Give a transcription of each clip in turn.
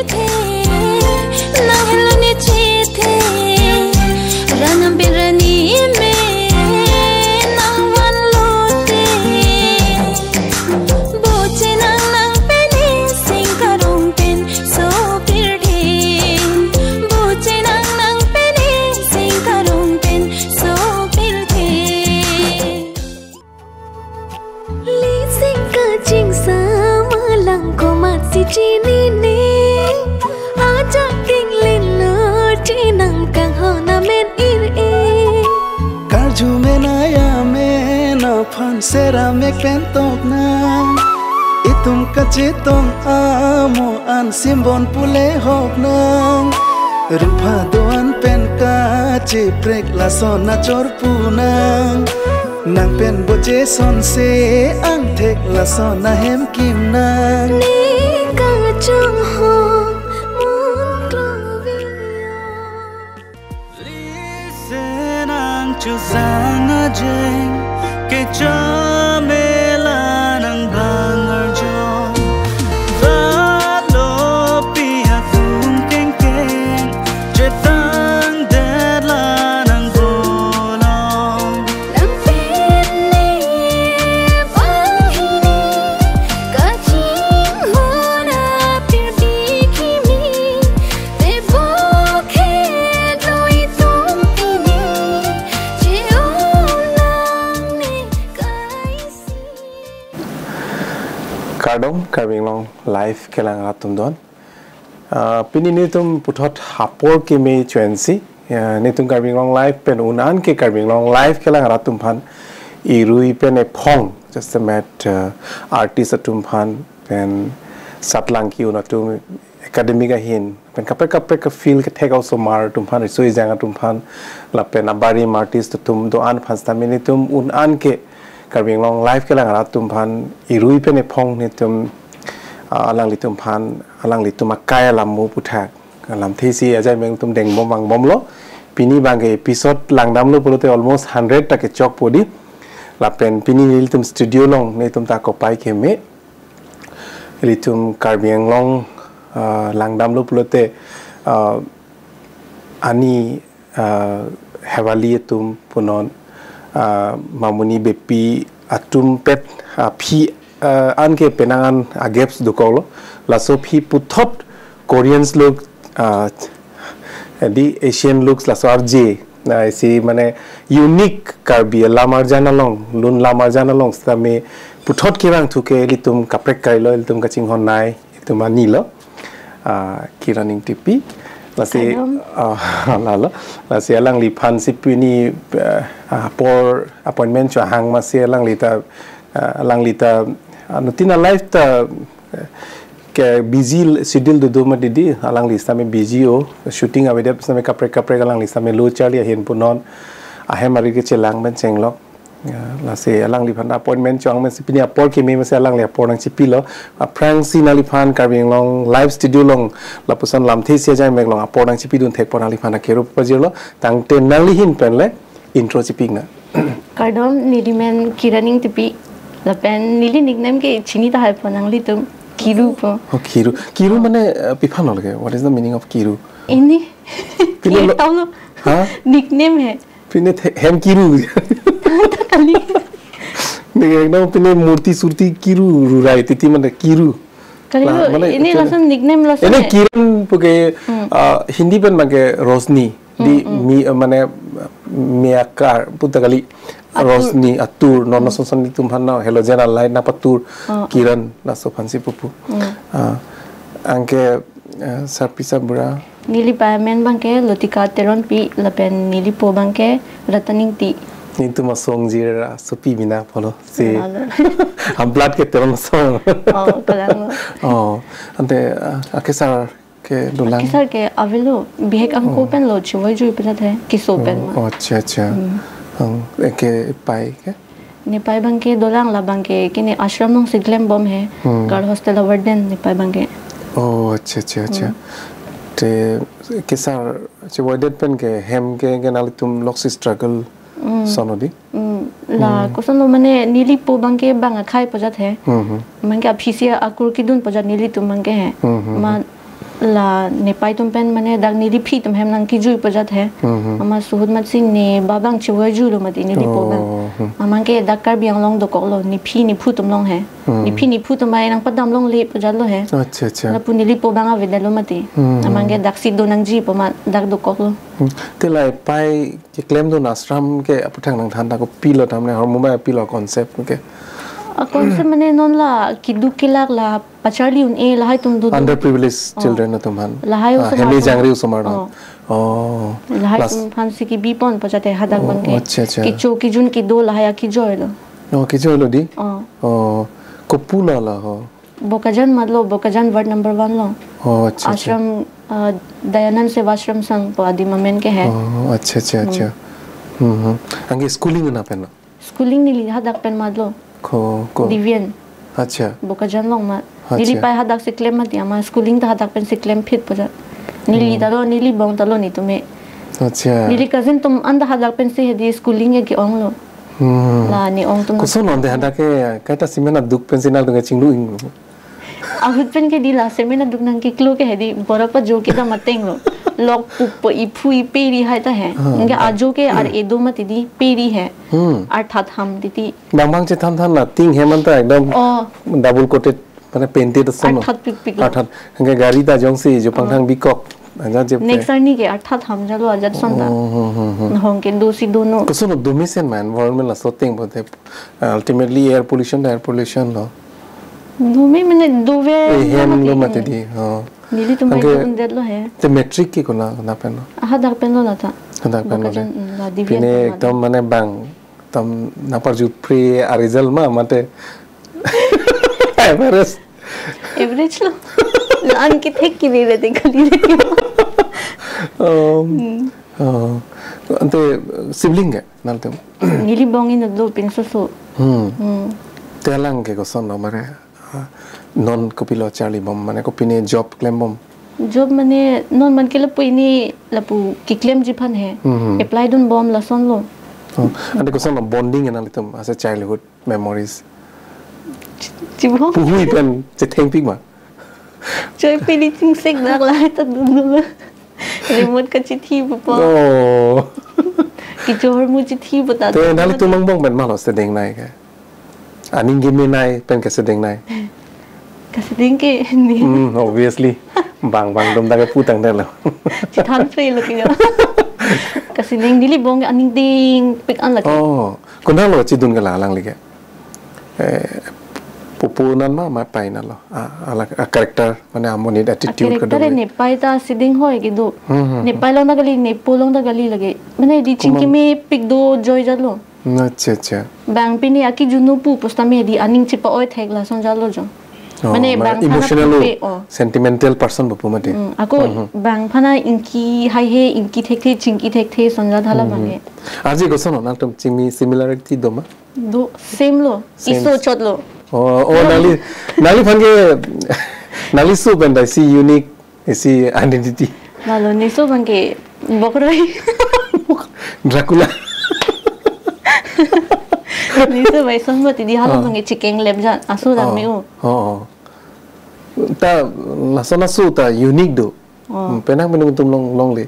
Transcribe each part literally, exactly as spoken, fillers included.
Nang helo ne chethe, ranam berani me, nang van lote. Boche nang nang pene, sing karong pen, sopir the. Boche nang nang pene, sing karong pen, sopir the. Lising kachingsam alang komatsi chinine. Ajak kingling lo chinam kanghon amen ir-e. Karju men ai amen aphan seramek pen tok nang. Itum kachetong amo an simbon pule hok nang. Rupha do-an pen kacheprek lason achor pu nang. Nang pen boche sonse angthek lason ahem kim nang. Ne kachong ho mun klovi. Listen ang chusang ajeng, kechamela nang bang arjong. Vatlo pi atum kengkeng, chetang det la nang bolong. Lampene banghini kachinghon apirdi kimi, tebok het lo itum pini, che-ong nangne kaisi. Kardom, Karbi Anglong Live kelang atum don. Ah, pini netum puthot apor keme chwensi. Ya, netum Karbi Anglong Live pen un-an ke Karbi Anglong Live kelang arat atum aphan irui pen ephong, just a mat, uh, artist atum aphan pen satlang ki-un atum, academic ahin pen kaprek kaprek ke field kethek osomar atum aphan, riso ejang atum aphan, lapen abarim artist atum do-an aphan sitame netum un-an ke Karbi Anglong Live kelang arat atum aphan irui pen ephong netum, ah, alanglitum aphan, alanglitum akai alam mo puthak alamthe si ajai meng atum dengbom vangbomlo. Pini abangke episode langdamlo pulote almost hundred ta kechokpo di. Lapen pini nelitum studio along netum ta kopai keme. Ilitum Karbi Anglong, ah, langdamlo pulote, ah, ani, ah, Hewali atum punon, ah, Mamuni Beypi atum pet, ah, aphi, ah, anke penang an a-gaps dokoklo. Laso aphi puthot Koreans look, ah, di Asian looks laso arje. Na isi mane unique Karbi alam arjan along, lun lam arjan along sitame puthot kevang thu ke ilitum kaprek kailo, ilitum kachinghon nai, ilitum ani lo. Ah, Kiran Engtipi. Lasi, Kardom. Ah, lalo. Lasi alangliphan si pini, ah, apor appointment cho ahang masi alangli ta, ah, alangli ta, ah, nutin a-life ta, eh, ke busy schedule dodo mati di, alangli sitame busy o, shooting avedet sitame kaprek kaprek alangli sitame lo charli ahin punon, ahem ari kechelang pen chenglok. Ya, lasi alangliphan appointment cho ahang masi pini apor keme masi alangli apor nangchipilo. Aphrangsi nangliphan Karbi Anglong Live studio along lapuson lamthe si ajai mek along apor nangchipidun thekpo nangliphan akero pajirlo. Tangte nangli ahin pen le intro chipik nang. Kardom, neli men Kiran Engtipi. Lapen neli nickname ke chini tahai po nanglitum. Kiru po. Oh, Kiru. Kiru mane, eh, pi aphan lo ke? What is the meaning of Kiru? Ini. Pini lo- Kiru tau lo. Ha? Nickname hai. Pini the-, hem Kiru. Kali. Ning ekdom pini murti surti Kiru rurai titi mane Kiru. Kali la, lo, mane ini chene- lason nickname lason ini hai. Kiran puke, Hmm. ah, Hindi pen abangke Rosni. Di Hmm, hmm. mi, eh, mane, miyakar, puta kali, Atur. Rosni, atur, non Hmm. son son itum aphan na, halogen a-light na patur, Oh, oh. Kiran, laso aphansi pupu. Hmm. Ah, anke, eh, sarpi sarbura. Neli pei amen abangke Lotika Teronpi, lapen neli po abangke Ratan Engti. Netum asong jir asopi bina pulo, si. Lalo. Hamplat ke Teron asong. Oh, kalang lo. Oh, ante, ah, akesar ke dolang? Akesar ke avelo, bihek angko Oh. pen lo, chivoi jui pejat hai, keso pen Oh, ma. Oh, acha, acha. Hmm. Hmm, eke pei ke? Nepei abangke dolang, la abangke kene ashram alongsi klembom hai, Hmm. girl hostel a-warden nepei abangke. Oh, acha, acha, acha. Hmm. Te kesar chivoidet pen ke hem ke, ke nanglitum loksi struggle Hmm. son o di? Hmm. La Hmm. koson lo mane neli po abangke bang akhei pejat hai. Hmm, hmm. Abangke aphisi akur kedun pejat nelitum abangke hai. Hmm, hmm, Ma hmm. la nepei atum pen mane dak neliphi atum hem nangkijui pajat he. Mhm. Amat suhut amatsi ne ba abang chevoijuilo mati nelipo abang. Oh, hmm. Amat ke dak Karbi Anglong dokoklo, nephi nephu atum along he. Hmm. Nephi nephu atum abang nangpadam longle pajatlo he. Acha, acha. Lapu nelipo abang avedetlo mati. Hmm. Amat ke daksi do nangjipo amat dak dokoklo. Hmm. Te la epei keklemdun ashram ke aphuthak nangthan ta kopilo tamne hormu ma pilo concept ke? A concept mane non la keduk kelak la pacharli un-e lahai atum do do. Underprivileged Oh. children atum aphan. Lahai Ah, osomar hemi atum. jangri osomar atum. Oh. Oh. Lahai Las- atum aphansi kebipon pajat te hadak Oh, abang ke. acha, acha. Kecho kejun kedo lahai akejoilo. Oh, kejoilo di? Oh. Oh. Kopulo la ho? Bokajan matlo, Bokajan ward number one lo. Oh, acha, acha. Ashram, uh, Dayanand Sevashram Sangh pu adim amen ke he. Oh, acha, acha, Hmm. acha. Hmm, hmm. Anke schooling nangpen lo? Schooling neli hadak pen matlo. Ko, ko. Devian. Acha. Bokajan along mat. Acha. Neli pei hadaksi klem mati amat schooling ta hadak pensi klemphit pajat. Neli Hmm. talo, neli bong talo netum e. Acha. Neli cousin atum anta hadak pensi hedi schooling ke onglo. Hmm. La ne ong atum Koson ante hadak ke kaita cement aduk pensi nangtum ke chinglu inglo. Ahut pen ke di la cement aduk nangkeklo ke hedi bor apajo kedam atenglo. Lok pupo iphu ipe ri hai ta he. Ah, Anke ah. ajo ke ar edo mati di pe ri he. Hmm. Arthat ham titi. Bang bang chethan than la tin hem anta ekdom Oh. double coated mane painted ason lo. Arthat pikpik lo. Arthat. Anke gari ta jongsi jo pangthang Oh. bikok. Ajat jep Next te. arni ke arthat ham jalo ajat ason ta. Oh, hmm, hmm, hmm. Nahong ke dosi dono. Koson dumi sen ma environment laso ateng pote. Ultimately air pollution ta air pollution lo. Dumi mane dove Eh, hem lo mati mati he. di. Oh. Nelitum Anke bai dundetlo he. Te matric ke kona, kona pen lo? Hadak pen lo lata. Hadak pen lo Bokajan, de. mm, la Devian Pine pen lo. ekdom mane bang, ekdom nangparjupre a result ma mate. Average. Average lo. La-an kethek kiri le te kali le. Um, Hmm. oh. Ante sibling ke nangtum? Neli bong inut do pinso so. Hmm. Hmm. Te alang ke koson lo mare? Ah, non kopilo charlibom mane kopine job klembom? Job mane non man ke lapu ini lapu keklemji aphan he. Hmm. Apply dunbom lason lo. Oh. Ante koson lo bonding nangtum as a childhood memories? Chi-, chibo. Puhui pen chethengpik ma? Choi pili chingsek dak lahai ta dun dun. Remote kachithi pupo. Oh. Kecho hormu chithi puta. Te nanglitum angbong pen malo sedeng nai ke? Aning keme nai pen kesedeng nai? Kasedeng ke ne. Hmm, obviously. Bang bang atum ta kepu tangdet lo. Chethan pre lo ke jo. Kasedeng neli bong ke aning dingpik an lake. Oh, konat lo chidun ke la alangli ke? Eh, pupu nan ma, ma pei nan lo. Ah, ala, ah, character, mane amonit A attitude character kedo. Nepei ta sedeng hoi kedo. Hmm, hmm, hmm. Nepei along ta kali, nepo along ta kali lake. Mane di Kumam- chingkimepik do joi jat lo. Hmm, acha, acha. Bang pine akijunu pu pusitame di aning chepa-oi thek lason jat lo jo. Oh, Mane mane bang aphan emotional lo, apupe, oh. sentimental person pupu mati. Hmm, ako Hmm, hmm. bang aphan ingki haihe, ingki thekthe, chingki thekthe son jat hala Hmm, bang hmm. he. Arje koson lo nangtum chingmi similarity do ma? Do, same lo. Same. Iso chot lo. Oh, oh, nangli, nangliphan ke, nangli so pen dai si unique, isi identity. Lalo neso abang ke bokroi. Dracula. Neso bai son mati di hala Ah. abang ke chikeng lep jan. Aso dam Oh. me-o. Oh, oh. Ta laso laso ta unique do. Oh. Hmm, penang penang atum along longle.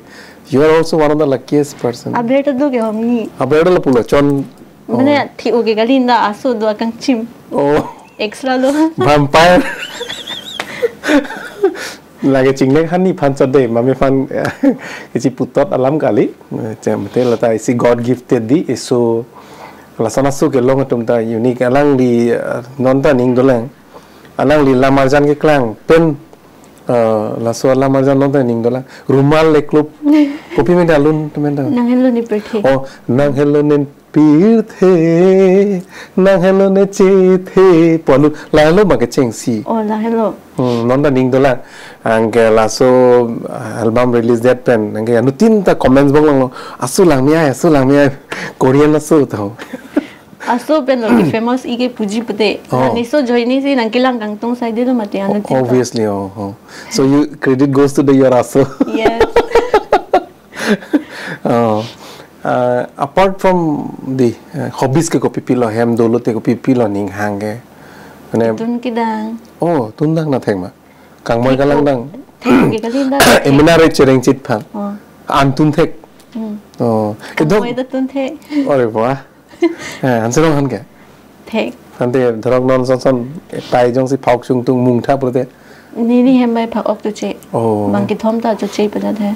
You are also one of the luckiest person. Aber ta do ke hom ni. Aber ta lapulo chon. Mane Oh. thi-o ke kali nda aso do akangchim. Oh. Extra lo. Vampire. Lake chingnek hani aphan chot de, mame aphan, eh, isi putot alam kali. Eh, chem te lata isi God gifted di, iso lason aso kelong atum ta unique alangli, eh, non ta ning dolang. Alangli lamarjan keklang pen, eh, laso lamarjan non ta ning dolang. Rumal le klop. Kopi men ta alun temen ta. Nanghenlo ne pirthe. Oh, nanghenlo ne pirthe, nanghenlo ne chethe pu alun, lahelo ma kechengsi. Oh, lahelo. Hmm, non ta ning dolang. Anke laso, ah, album release det pen, anke anuttin ta comments bong langlo. Aso langmi ai, aso langmi ai. Korean aso tho. Aso pen lo ke famous ike puji pute. Oh. Neso join si nangkelang kangtung sai de lo mate O-, anuttin ta. Obviously, oh, oh. So you, credit goes to the your aso. Yes. Oh. Uh, apart from the, uh, hobbies ke kopi pilo hem dolo te kopi pilo ning hang ke. Mane tun kedang. Oh, tun dang na thek ma. Kangmoi Thek kalang ko. dang. Thek ke kali dak. Emena re chereng chit phan. Oh. An tun thek. Hmm. Oh. Kedok. Kamoi ta tun thek. Ore wah. Eh, ansi rong han ke. Thek. Ante dhorok non son son pai jongsi phak chungtung mungtha pulote. Neli hem bai phak ok choche. Oh. Bang kethom ta choche pada the.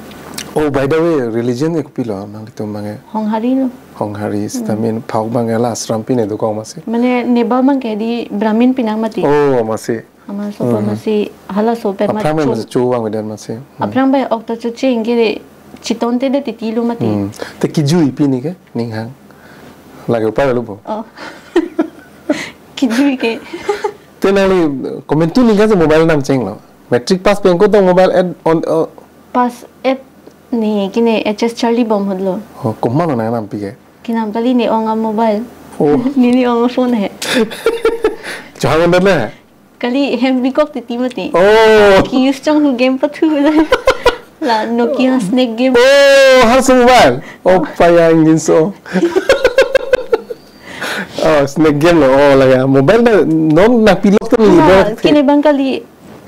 Oh, by the way, religion ke kopilo nanglitum abang ke? Honghari lo. Honghari, hmm, seta min phak abang ke la ashram pine dokok masi. Mane neba abang ke di Brahmin pinang mati. Oh, masi. Amatsi, hmm, amatsi halaso pen ma aphrang pen cho. Masi cho abang beden masi. Hmm. Aphrang bai ok ta choche anke chetongte det titi lo mati. Hmm. Te kejui pini ke ning hang. Lake upai lo bo. Oh. Kejui ke. Te nangli komantu ning kase mobile nangchenglo. Matric pass pen ko tong mobile at on, uh, pass at ne kene H S Charlie bom hotlo. Oh, komat lo nangnampi ke? Kenam kali ne ong a-mobile. Oh. Neli ong a-phone he. Chahang undar le? Kali hem bikok titi mati. Oh. Ki-use chong hu game pathu le. La Nokia Snake game. Oh, halaso mobile. Oh, paya ingin so. Oh, Snake game lo. Oh, lake mobile na non nangpilok te ni. Ah, do. Kene abang kali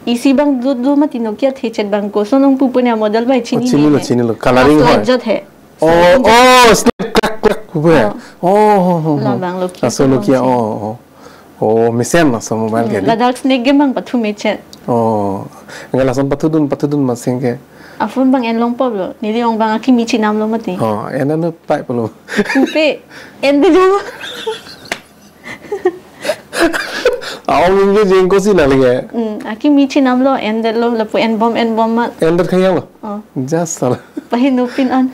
isi abang dut dut mati Nokia thechet abang koson ong pupu ne model bai. Oh, chini chini lo, ne. Chini lo. Coloring. Ah, slide hoi. Jat he. Oh, slide jat. Oh, snap, crack, crack, pupu he. Oh. Oh, oh, oh, oh. Labang lo ki. Laso Nokia, si. Oh, oh. Oh, mesen laso mobile ke di. Ladak Snake game abang pathu mechet. Oh. Enggak lason pathudun, pathudun masing ke. A-phone abang en longpo lo. Neli ong abang akimi chenam lo mati. Oh, en anu pai pulo. Pupe, en de dolo. Aong ingke jengko si nangli ke. Hmm, akimi chenam lo, en det lo, lapu en bom, en bom ma. En det khayang lo. Oh. Just sala. Pahin upin an.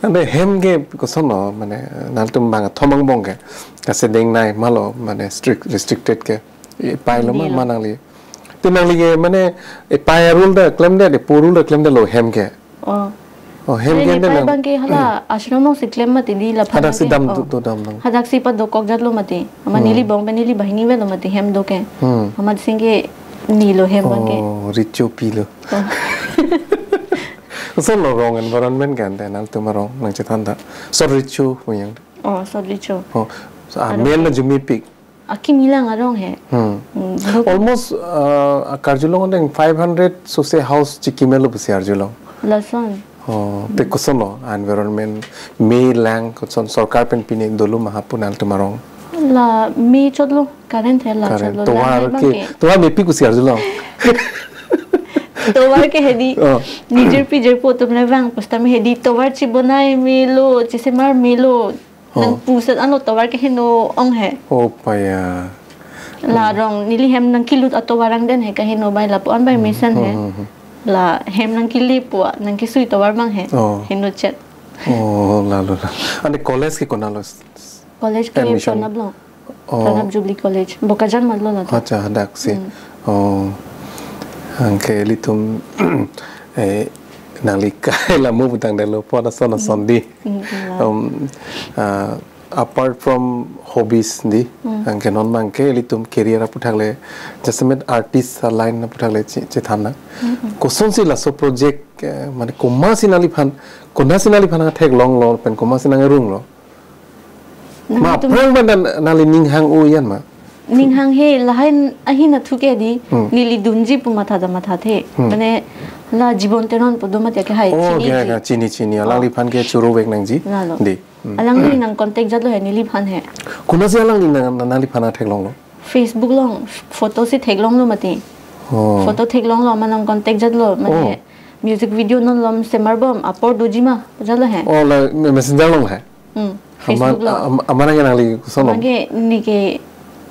Ante hem ke koson lo, mane, nangtum abang thomang bong ke. Kase deng nai malo, mane, strict, restricted ke. Epai lo ma, neli lo. Ma nangli. Te nangli ke, mane, epai a-rule ta klemdet, epo rule ta klemdet lo hem ke. Oh. Oh, hem. Mane ke epai nang abang ke hala, ashram along si klem mati di laphan. Hadak si abang ke, dam oh. Do, do dam nang. Hadak si padokok jat lo mati. Ama, hmm, neli bong pen neli banghini vet lo mati hem do ke. Hmm. Amatsi ke ne lo hem abang ke. Oh, richo pilo. Oh. Koson lo rong environment ke ante nangtum arong nangchethan ta. Sot richo pu yang. Oh, sot richo. Oh, so, ah, arong. Mel na jumipik. Akimi lang arong he. Hmm. Hmm, duk. Almost, uh, akarjulong deng five hundred sose house chikimelo pusi arjulong. Lason. Oh, te koson lo environment, me lang koson sorkar pen pine dolo ma hapu nangtum arong. La me chot lo, current he la. Current chot lo, tovar lang he abang ke, ke. Tovar mepik pusi arjulong. Tovar ke hedi. Oh. Nijir pijir po atum le vang pusitame hedi tovar chibonai melo, chisemar melo. Oh. Nang puset anlo tovar ke heno ong he. Oh, paya. La rong neli hem nangkelut atovar angdeng he kaheno bai lapu-an bai, hmm, mesen he. Hmm, hmm, hmm. La hem nangkele pu-a, nangkesui tovar abang he. Oh. Heno chet. Oh, lalo la. Ante college ke konat lo? College ke admission? Pranab lo. Oh. Pranab Jubilee College. Bokajan mat lo na to. Acha, hadak si. Hmm. Oh. Anke ilitum, eh, nangli kai lamu putang delo pon ason ason di. Hmm, hmm, hmm. Um, ah, apart from hobbies di, hmm, anke non abang ke ilitum career aputhak le, jasemet artist a-line aputhak le che-, chethan nang. Hmm, hmm. Koson si laso project, eh, mane komat si nangliphan, konat si nangliphan theklong lo, pen komat si nangrung lo. Nang ma itum aphrang ma nang, nangli ning hang-o yan ma? Ning hang he lahai ahin athu ke di, hmm, neli dunji pu matha ta mathathe. Hmm. Mane la Jibon Teron pu do mati ke hai. Oh, chini ke, di. Ke, chini, chini. Oh. Alangliphan ke choro vek nangji. Lalo. Di. Hmm. Alangli nang contact jat lo he neliphan he. Konat si alangli nang, nang, nangliphan theklong lo? Facebook along photo si theklong lo mati. Oh. Photo theklong lo, amat nang contact jat lo, mane, oh, music video non lom semar bom, apor doji ma, jat lo he. Oh, la me-, messenger along he? Hmm, aman, Facebook along. Am-, aman ke nangli koson lo? Aman ke ne ke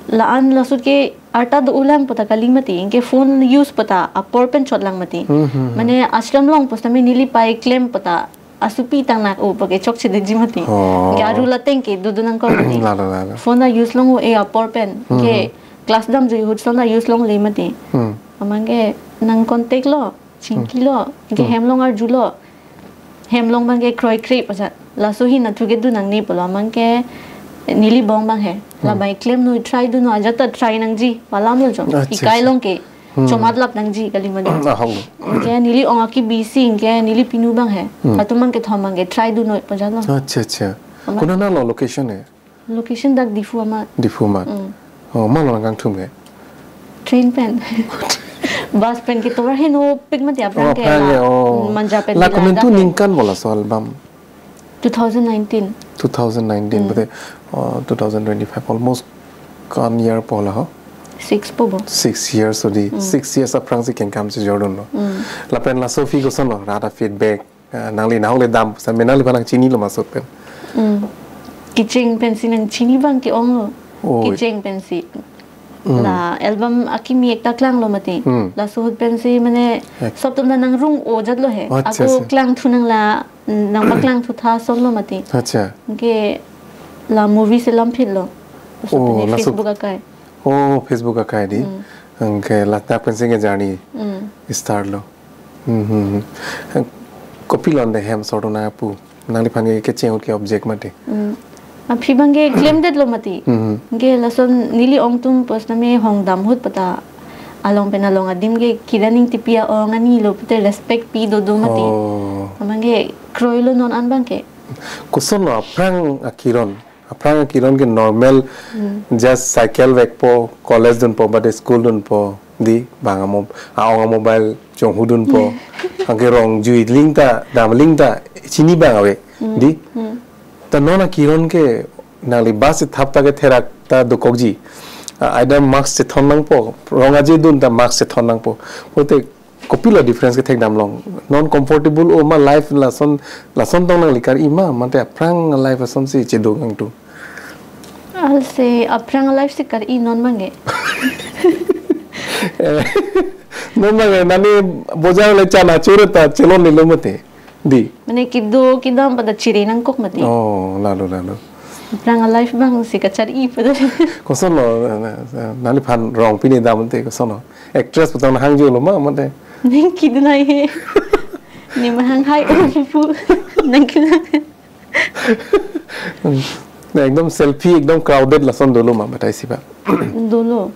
la-an laso ke arta do-o lang pu ta kali mati, anke phone use pu ta apor pen chot lang mati. Hmm, hmm, hmm. Mane ashram along pusitame neli pai klem pu ta asupi tang nak-o pu ke chokche detji mati. Oh. Anke aru la ateng ke dodo nangkok mati. Lalo, lalo. Phone ta use long-o-e apor pen. Hmm, ke, hmm, class damjui ahut son ta use longle mati. Hmm. Aman ke nang contact lo, chingki lo, hmm, ke, hmm, hem along arju lo. Hem along abang ke kroikre pu ajat. Laso ahin athu ke dun nangne pulo, aman ke neli bong abang he. Hmm. La bai klem noi, try dun noi, ajat ta try nangji pu alam lo jo. Acha, acha. Ekai along ke. Hmm. Chomat lap nangji kali mane. Ahok lo. Anke neli ong aki busy, anke neli pinu abang he. Hmm. Latum abang kethom abang ke try dun noi pu ajat lo. Acha, acha. Aman. Konat lo location he? Location dak Diphu amat. Diphu amat. Mm. Oh, ma lo nangkangthum ke? Train pen. Bus pen ketovar henopik mati Oh, aphrang ke aphrang ke, la, oh. Manja pen La di la komantu da pen. Ningkan bola laso album? Two thousand nineteen. Two thousand nineteen, Hmm. Bate, uh, two thousand twenty-five, almost one year po la ho? Six po bo. Six years odi. Hmm. Six years aphrangsi kengkam si jordunlo. Hmm. Lapen laso aphi kosonlo, rada feedback, uh, nangli nahok le dam, sa me nangliphan nangchinilo ma ahut pen? Hmm. Kecheng pensi nangchini abang ke-onglo. Oh. Kecheng pensi. Mm. La album akimi ekta klanglo mati. Mm. Laso ahut pensi mane Ek- sob atum ta nangrung-o jatlo he. Acha, Ako acha. Klangthu nang la, nangpaklangthu tha asonlo mati. Acha. Anke la movie selam phitlo. Laso Oh, pen laso Facebook akai. Oh, Facebook akai di. Mm. Anke ladak pensi ke journey Mm. Start lo. Hmm, hmm, hmm. Kopilo ante hem sordona pu. Nangliphan ke kecheng ahut ke object mati. Hmm. Aphi abang ke klemdetlo mati. Hmm. Ke lason neli ong atum pusitame hong dam ahut pata along pen along adim ke kira ning tipi a-ong ani lo pute respect pi dodo mati. Oh. Abang ke kroilo non an abang ke. Kosonlo aphrang akiron. Aphrang akiron ke normal, Hmm. Just cycle vekpo, college dunpo, bate school dunpo, di, bang amo, a-ong a-mobile chonghudunpo, anke rong jui lingta, dam lingta, chini abang ave, Hmm. Di. Hmm. Ta non akiron ke, nangli bus ithap ta ke therak ta dokokji. A, either mask chethon nangpo, rong aje dun ta mask chethon nangpo. Pute, kopilo difference kethek damlong. Non comfortable-o ma life lason, lason tong nangli kar-i ma, mate aphrang life asonsi chedo nangtum. Alse aphrang life si kar-i non abang ke. Eh, non abang ke, nani bojar le chana chureta chelon nilo mate. Di. Mane kedo kedam pata chiri nangkok mati. Oh, lalo, lalo. Aphrang a-life abang si kachari pada. Kosonlo, eh, eh, nangliphan rong pini dam ante kosonlo. Actress putang nang hangjo lo ma, mate. Ning kidunai he. Ni mahang hai o pu. Nang kilang. Na ekdom selfie, ekdom crowded lason dolo ma, batai si ba. Dolo.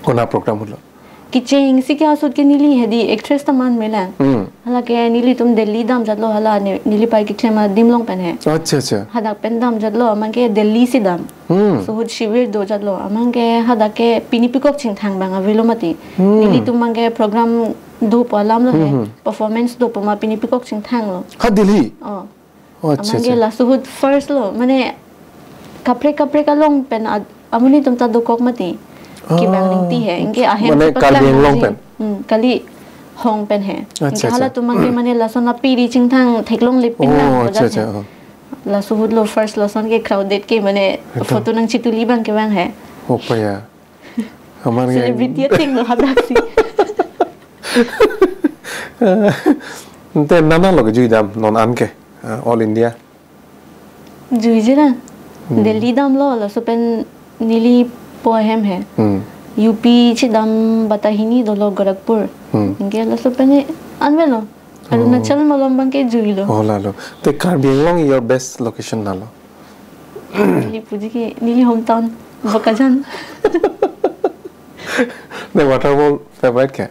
Kona program ahut lo. Kechengsi ke ahut ke neli hedi actress ta man melang. Hmm. Hala ke nelitum Delhi dam jatlo hala ne, neli pai keklem adim along pen he. Acha, acha. Hadak pen dam jatlo, amang ke Delhi si dam. Hmm. Laso ahut shibir do jatlo, amang ke hadak ke pini pekok chingthang abang avelo mati. Hmm. Nelitum abang ke program dopo alam lo he. Hmm, hmm. Performance dopo ma pini pekok chingthanglo. Ha Delhi? Oh. Oh, acha, Amang ke acha. Laso ahut first lo, mane kaprek kaprek along pen ad-, amonit atum ta dokok mati. Ah. Kibang ringti he, anke ahem Mane si Karbi paklang Anglong nangji. Pen? Hmm, kali hong pen he. Acha, Anke acha. Halatum abang ke mane lason apiri chingthang theklongle pin Oh, nang acha, bojas acha, he. Oh. Laso ahut lo first lason ke crowded ke mane Ekdom. Photo nangchetuli abang ke vang he. Opa ya. Amar nge- Celebrity ating lo hadak si. Ante nana lo kejui dam non an ke, ah, All India. Juije na. Hmm. Delhi damlo, laso pen neli po ahem he. Hmm. U P chedam bata hini dolo Gorakhpur. Hmm. Anke laso pen ni anvelo. Arunachal Oh. Malom abang ke juilo. Oh, lalo. Te Karbi Anglong your best location nalo? Neli puji ke, neli hometown, Bokajan. Ne waterfall favorite ke?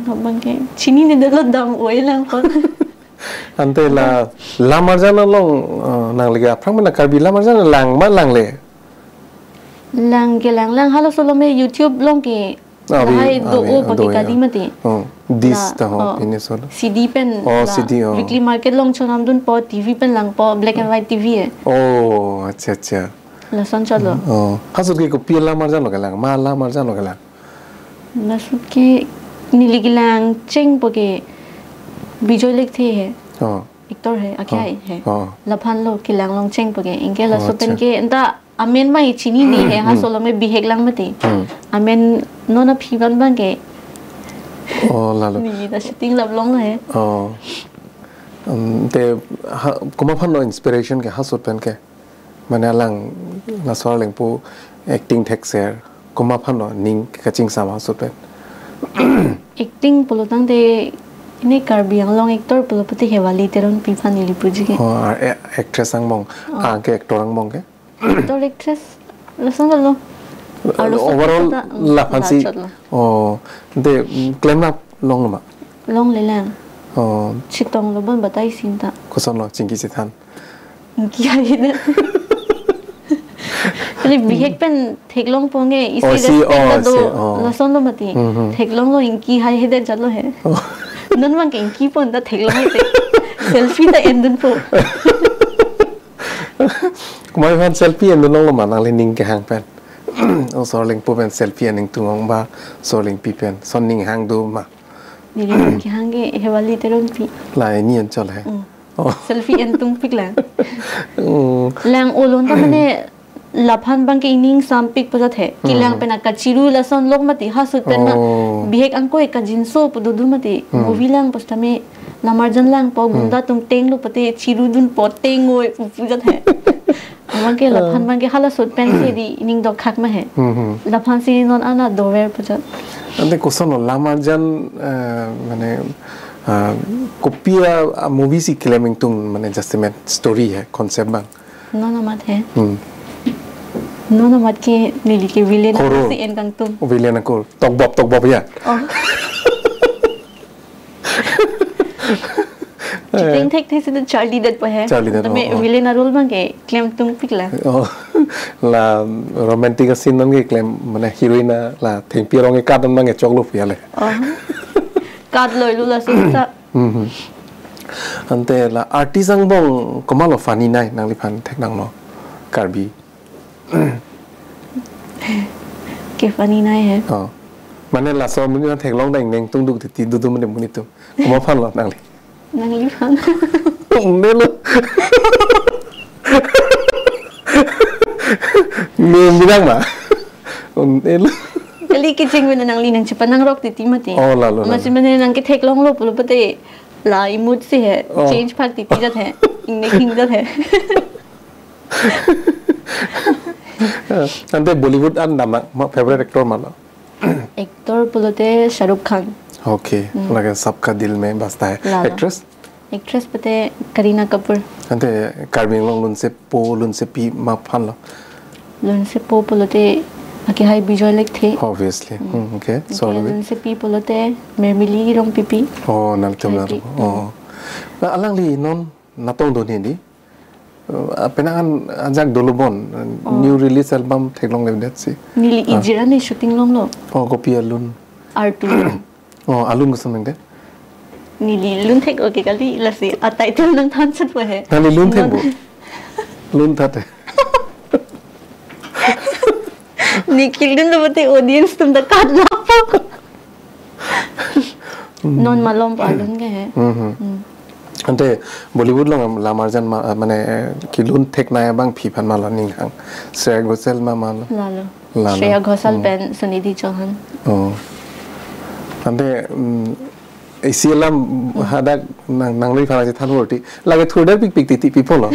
Abang ke, chinine dolo dam oi lang kon. Ante la, lam arjan along, eh, nangli ke aphrang mena Karbi lam arjan lang ma langle? Lang ke lang lang, halaso along me YouTube along ke Ah, lahai abi, do abi, o ah, pake do, kali ya. Mati. Oh, dis La, ta ho, oh, pine solo. C D pen Oh, la, C D, oh. Weekly market along chonam dunpo, T V pen langpo, black and white T V e. Oh, acha, acha. Lason cholo. Oh, ha ahut ke kopi lam arjan lo kelang, ma lam arjan lo kelang. Laso ahut ke neli kelang chengpo ke Bijoy Lekthe he. Oh. Actor he, akhai Oh, he. Oh. Laphan lo kelang long chengpo ke. Anke Oh, laso pen acha. Ke anta amen abang chinine he, Hmm, ha hmm. Solo me bihek lang mati. Hmm. Amen non aphi abang abang ke. Oh, lalo. Ni ta shooting lap long lo he. Oh. Um, te ha, komat aphan lo inspiration ke ha ahut pen ke? Mane alang laso arleng pu acting thekser, komat aphan lo ning kachingsam ha ahut pen? Acting pulo tangte ini Karbi Anglong actor pulo pute Hewali Teronpi aphan neli puji ke. Oh, a-, a-, actress angbong, Oh. Anke actor angbong ke? Actor actress, lason lo. Arloso Overall kata, mm, laphan si. Lachot lo. Oh, ante, mm, klem lap long lo ma? Longle lang. Oh. Chetonglo bon batai sinta. Kosonlo, chingki chethan. Chingki ahi na. Le bihek pen theklongpo nge, isi Oh, si, respect oh, ta do, si, oh. Lason lo mati. Mhm. Theklonglo, ingki hai hedet jalo he. Oh. Non abang ke ingkipon ta theklonglo te. Selfie ta endunpo. Komat aphan selfie endunlonglo ma nangli ning kehang pen? O Sorlingpo pen selfie en ingtung ong ba, Sorlingpi pen. Lason ning hang do ma? Neli ning kehang ke Hewali Teronpi. La ini anchol he. Mm. Oh. Selfie entungpik la. Mm. Lang olon ta mane laphan abang ke ining sampik pujat he. Kelang Hmm. pen akachiru lason lok mati, ha sut pen na Oh. bihek angkoi kajinso pu dodu mati. Hmm. Movie lang pusitame lamarjan langpo, Hmm. gunda atum tenglo pute chirudunpo tengoi pu pujat he. Abang ke laphan Ah. abang ke hala sut pen si di ining dokhak ma he. Hmm, hmm. Laphan si non ana dover pujat. Ante koson lo lamarjan, eh, mane, ah, kopi a, a movie si keklem ingtung mane just a story he, concept abang. Non amat he. Hmm. Non amat ke neli ke villain Koro. Si en kangtung. Villain ako. Tokbop, tokbop ya. Oh. Chiteng thek thek si Charlie detpo he. Charlie det, Tame oh, oh. Villain a role abang ke klem tungpik la. Oh. La romantic a scene non ke klem mane heroine a la thengpi arong ke kadon abang ke choklo pu ya le. Oh. Kadloi lo lason ta. Mhm. Ante la artist angbong komatlo funny nai nangliphan theknanglo Karbi? Ke funny nai he. Oh. Mane laso amonit aphan theklong dang neng tungduk titi dudu mane amonit atum. Komat aphanlo nangli? Nangliphan. Nelo. Ne bilang ma? Nelo. Kali kecheng mena nangli nang chepanangrok titi mati. Oh, lalo, lalo. Masi mane nang ketheklonglo pulo pute la imut si he. Oh. Change phak titi jat he. Ingne king jat he. Ante Bollywood an dam ma favorite actor mala? Actor pulote Shah Rukh Khan. Okay, Hmm. Lake Sabka Dil Mein Basta Hai. Lalo. Actress? Actress pute Kareena Kapoor. Ante Karbi Anglong lunsepo, lunsepi ma aphanlo? Lunsepo pulote akehai Bijoy Lekthe. Obviously. Hmm. Hmm, okay. Ante Sorry. Lunsepi pulote Mirmili Rongpipi. Oh, nangtum Charlie. Nangtum. Hmm. Oh. Na alangli non natong do ni di? Uh, penang an ajak dolo bon, uh, Oh. New release album theklongledet si. Neli Ah. Ijir an shooting longlo. Oh, kopi alun? Artu. Oh, alun koson nangde? Neli lun thek okay kali lasi a title nangthan chet po he. Nangli lun thek Non. Bo? Lun that he. Neli kelun lo pute audience atum ta kat lapo. Hmm. Non malom pa alun ke he. Hmm, hmm. Hmm. Ante Bollywood along lamarjan ma, mane kelun theknei abang phi aphan mala ning hang? Shreya Ghoshal ma mala? Lalo. Lalo. Shreya Ghoshal Hmm. pen Sunidhi Chauhan. Oh. Ante, hmm, isi alam Hmm. hadak nang, nangliphan chethan vorti. Lake thurdet pikpik titi pi pulo.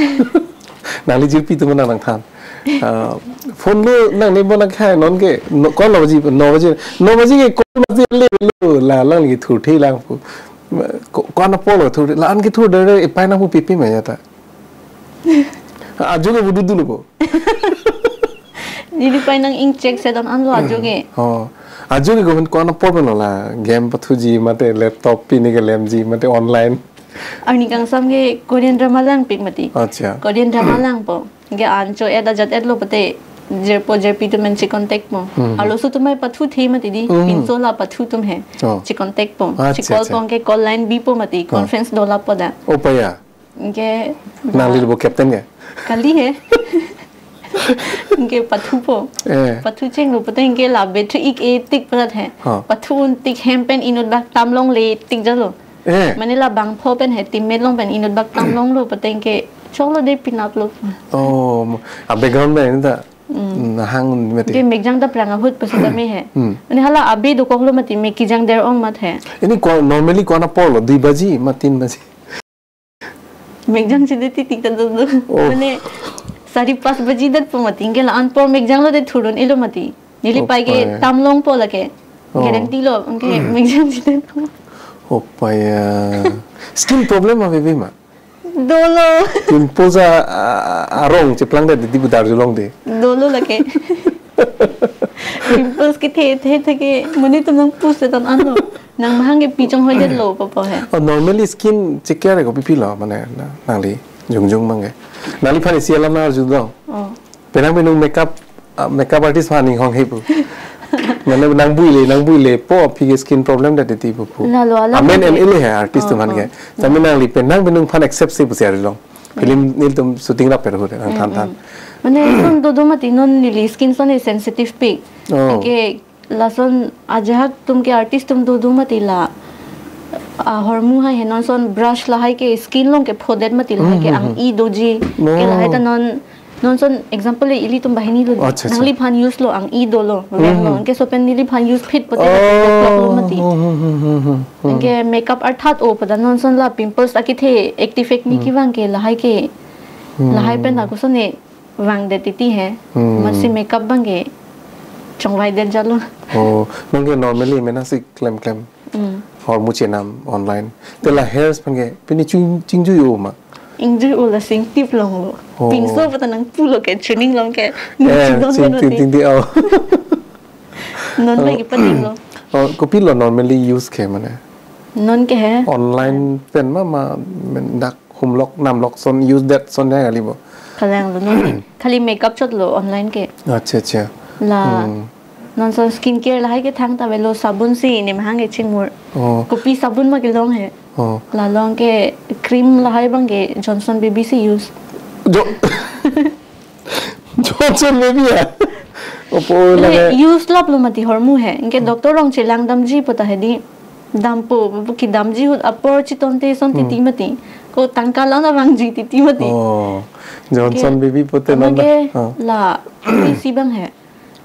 Nangli jirpi atum nang nangthan. Ah, phone lo nang ne bona khai non ke no, ko no baji, no baji, no baji ke ko baji le lo la lang lagi thurthe lang pu. Ko, ko-an apotlo thur la an ke thurdet epai nang pu pipi ma ya ta. Ajo ke budu dulu po. Neli pai nang ingchek se don an lo ajo ke. Oh. Ajo ke government ko-an apot lo la game pathuji mate laptop pini kelemji mate online. Arni kangsam ke Korean drama langpik mati. Acha. Korean drama langpo. Ke ancho et ajat et lo pute jirpo jirpi atum pen checontact po. Hmm. Arloso atum mai pathuthe mati di. Hmm. Pinso la pathu atum he. Oh. Checontact po. Acha, Checall acha. Po ke call line bipo mati. Oh. Conference do lapo da. Oh, paya. Ke Nangli lo bo captain ke? Kali he. Ke pathupo. Eh. Pathu chenglo pute ke la battery ik-e tik prat he. Ha. Pathu un tik hem pen inut bak tam longle tik jalo. Eh. Mane la bangpho pen he teammate along pen inut bak tam longlo pute ke choklo de pinap lo. Oh, a background pen ta. Hmm. Nahang mati. Ke mekjang ta prang ahut pasita me he. Hmm. Mane hala abe dokoklo mati me kejang der ong mat he. Ini ko normally ko-an apotlo dui baji ma tin baji? Mekjang chede titik ta do do. Oh. Mane sari pas baji detpo mati ke la an apor mekjang lo de thurdun-elo mati. Neli Oh, pai ke paya. Tam longpo lake. Oh. Guarantee lo, ke Hmm. mekjang chede. Oh, paya. Skin problem ave ma? Dolo. Pimples a, a, arong cheplangdet di bu darjulong de. Dolo lake. Pimples kethe the the ke monit atum nangpusi ton anlo. Nang mahang ke pi chonghoi detlo papo he. Oh, normally skin check care ko pipi lo mane na, nangli jongjong abang ke. Nangliphan isi alam nangarju do. Oh. Penang penung makeup Ah, makeup artist aphan inghong he pu. Mane nang buile, nang builepo aphi ke skin problem det titi pu pu. Lalo, alam amen ke. En ele he artist Oh, aphan oh. Ke. Tame nangli pen nang binong aphan accept si pusi arilong. Film nelitum shooting rap per hu de, nang than than. Mm, mm. Mane son dodo mati non neli skin son e sensitive pi. Oh. Ke lason ajahak atum ke artist atum dodo mati la. Ah, hormu hai he non son brush lahai ke skin along ke phodet mati lahai ke Mm, mm, ang-i doji. Ke lahai ta Oh. non, non son example le ilitum banghini lo. Acha, acha. Nangliphan use lo ang-i dolo. Rem lo. Mm. Ke laso pen neliphan use phit pote Oh. Mati lo mati. Mm, mm, mm, mm, mm. Ke makeup arthat o pada non son la pimples akethe active acne Mm. Kevang ke lahai ke. Mm. Lahai pen ako son e vang det titi he. Hmm. Masi makeup abang ke chongvai det jalo. Oh, nang ke normally mena si klem klem. Hmm. Hormu chenam online. Te la hairs abang ke pini ching, chingjui o ma. Ingjui o la sing tip longlo. Oh. Pinso pata nang pulo ke training along ke. Eh, Chidon ching, meno ching, ti. Ching, ti, oh. Non ba Oh. Ipating lo. Oh, kopilo normally use ke mane. Non ke he. Online pen ma, ma, men dak humlok namlok son use det son ya kali bo. Kalang lo non. Khali makeup chot lo online ke. Acha, acha. La. Hmm. Non son skin care lahai ke thangta avelo sabun si nemahang ke chingmur. Oh. Kopi sabun ma kelong he. Oh. La along ke cream lahai abang ke Johnson Baby si use. Jo- Johnson Baby ya. Opo Mane lage. Use lap lo mati hormu he. Inke Hmm. Doctor along chelang damji pota he di. Dampo, kedamji ahut apor chiton te son Hmm. Titi mati. Ko tangka lang na vangji titi mati. Oh, Johnson Ke, Baby pote ama nanda. Ke Oh. La, isi abang he.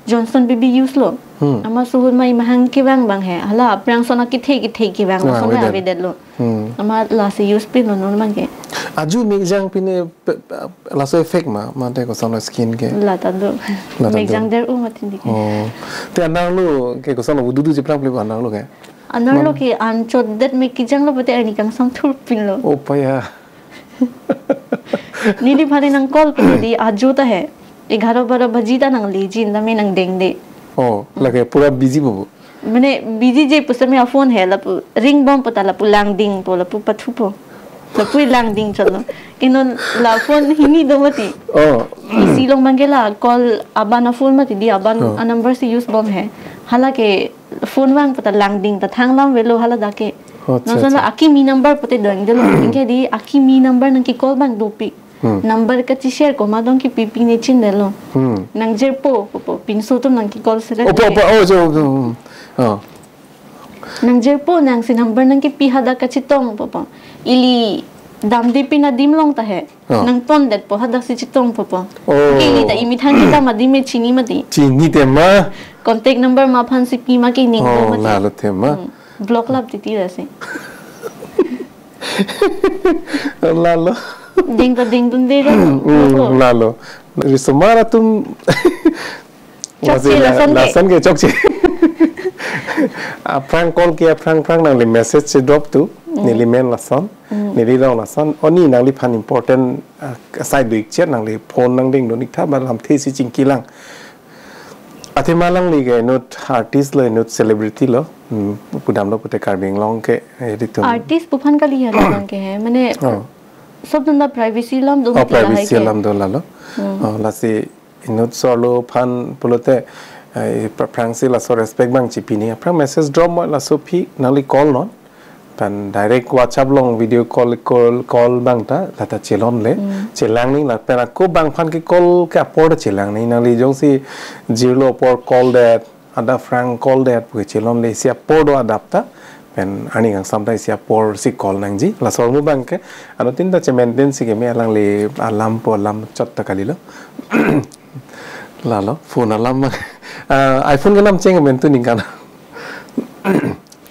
Johnson Baby use lo. Hmm. Amat suhut ma imahang kevang abang he. Hala, aphrang son akethe kethe kevang lo. Ah, son avedet. Avedet lo. Hmm. Amat lasi use pin lo non abang ke. Aju mekjang pine pe-, pe-, laso effect ma, mate koson lo skin ke. Lata do. Lata do. Mekjang der u mati di ke. Oh. Te anerlo ke koson lo dudu cheplang ple anerlo ke. Anerlo Man- ke anchot det mekjang lo pute ani kangsam thurpin lo. Oh, paya. Neliphan nang call pute di ajo ta he. Egharo baro baji ta nang leji, nami nang dengde. Oh, lake pura busy bobo. Mane busy je pusitame aphone he lapu ring bom pota lapu langdingpo lapu pathupo. Lapu langding chotlo. Ke non la phone hini do mati. Oh. Isi along abang ke la call aban aphone mati di aban Oh. Anumber si use bom he. Hala ke phone vang pota langding ta thang lam avelo hala dak ke. Oh, acha, Non son la acha. Akimi number pute dong delo. Inke di akimi number nang ke call abang dopik. Hmm. Number kachishare komat dong kipi pi ne chinidetlo. Hmm. Nang jirpo, po, po, pinso atum nang ki call seret Opo, ne. Opo, oh, jo, jo, oh. Nang jirpo nang si number nang kipi hadak kachetong po po. Ili damde pin adim along ta he. Oh. Nang tondetpo hadak si chetongpo po. Oh. Ke ili ta imethang kedam adim e chini mati. Chini te ma. Contact number ma aphan si pi ma ke ning Oh, do mati. Lalo te ma. Hmm. Block lap titi lasi. Lalo. Ding ta ding dunde ra. Hmm, lalo. Risomar atum Chokche Wasi la-, lason ke. Lason ke chokche. Aphrang call ke aphrang aphrang nangli message si drop tu. Hmm. Neli men lason. Hmm. Neli rong lason. Oni nangliphan important, ah, asai do-ik chet nangli phone nang ding do-ik tha ba lamthe si chingki lang. Athema alangli ke inut artist lo, inut celebrity lo, hmm, pudamlo pute Karbi Anglong ke, eh, ritum. Artist pu aphan kali ya labang ke he, mane Oh. Sob dunda privacy alam do Oh, mati lahai privacy ke. Alam do lalo. Hmm. Oh, lasi inut arlo aphan pulote, eh, pra-, aphrangsi laso respect abang chipini. Aphrang message drop mo laso aphi nangli call non. Pen direct WhatsApp along video call, call, call abang ta, lata chelongle. Hmm. Chelang ning lapen ako bang aphan ke call ke apor ta chelang ning nangli jongsi jirlo apor call det, adap aphrang call det, pu ke chelongle isi apor do adap ta. Pen ani kangsam ta isi apor si call nangji. Laso ahormu abang ke, anuttin ta chemen tin si keme alangli alam po alam chot ta kalilo. Lalo, phone alam abang. Ah, iPhone ke nam cheng men tu ningkan.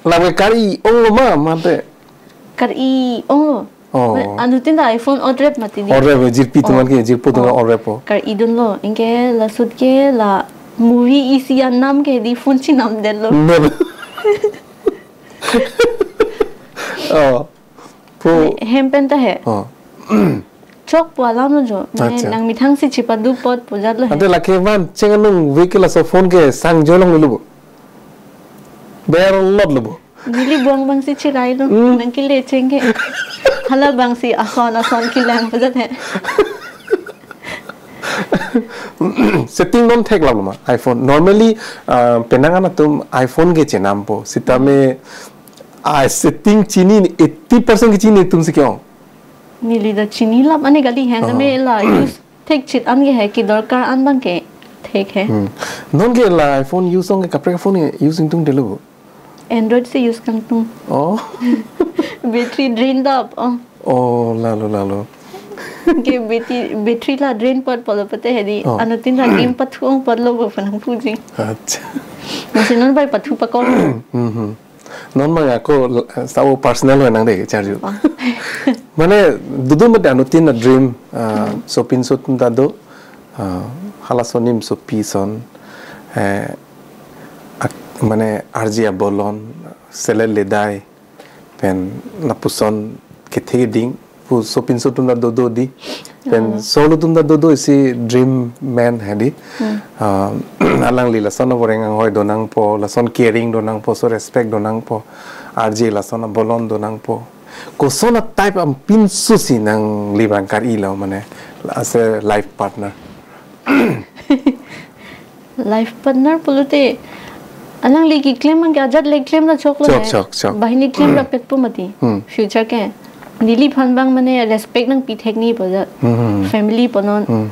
Lake kari ong lo ma, mate. Kari ong lo. Oh. Anuttin ta iPhone order mati di. Order, jirpi atum Oh. Ke, jirpo atum Oh. Order po. Kari dunlo. Inke la ahut ke la movie isi anam ke di phone chinam detlo. No. Oh. Po. Hem pen ta he. Oh. Chokpo alam lo jo. Mane Acha. Nang methang si chipadu apot pu jatlo he. Ante lake van cheng anung veke laso phone ke sang jolong lo bo. Ber lot lo bo. Neli bong abang si chirai lo. Hmm. Nang kile cheng ke. Hala abang si ason ason kelang pu jat he. Setting non theklap lo ma iPhone. Normally, uh, penang an atum iPhone ke chenampo. Sitame, ah, setting chini, eighty percent ke chini atum si ke-ong. Neli ta chinilap ane kali he, Oh. tame la use thekchit an ke he, kidorkar an abang ke thek he. Hmm. Non ke la iPhone use ong ke kaprek phone ke use ingtungdetlo. Android si use kangtung. Oh. Battery drain dap. Oh. Oh, lalo, lalo. Ke battery, battery la drain pot pulo pute hedi. Oh. Anuttin la game pathu ong potlo bo phan puji. Acha. Masi non bai pathu pakong. Mhm. Non mang ako, eh, sao personal ho nang de charju. Oh. Mane dudu mate anuttin a dream, ah, Hmm. sopinso atum ta do, ah, halason anim sopi ason, eh, ak-, mane R J abolon, selet ledai, pen lapuson kethe keding, pu sopinso atum ta dodo di. Pen Oh. solo atum ta dodo isi dream man hedi. Hmm. Ah, alangli lason aboreng anghoi do nangpo, lason caring do nangpo, so respect do nangpo, R J lason abolon do nangpo. Koson a type apinso si nangli abang kar-ilo mane, as a life partner. Life partner pulote alangli keklem abang ke ajat le klem ra choklo Chok, he. chok, chok. Banghini klem rapetpo mati. Hmm. Future ke. Neliphan abang mane respect nangpi thek ni pajat. Hmm. Family punon. Hmm.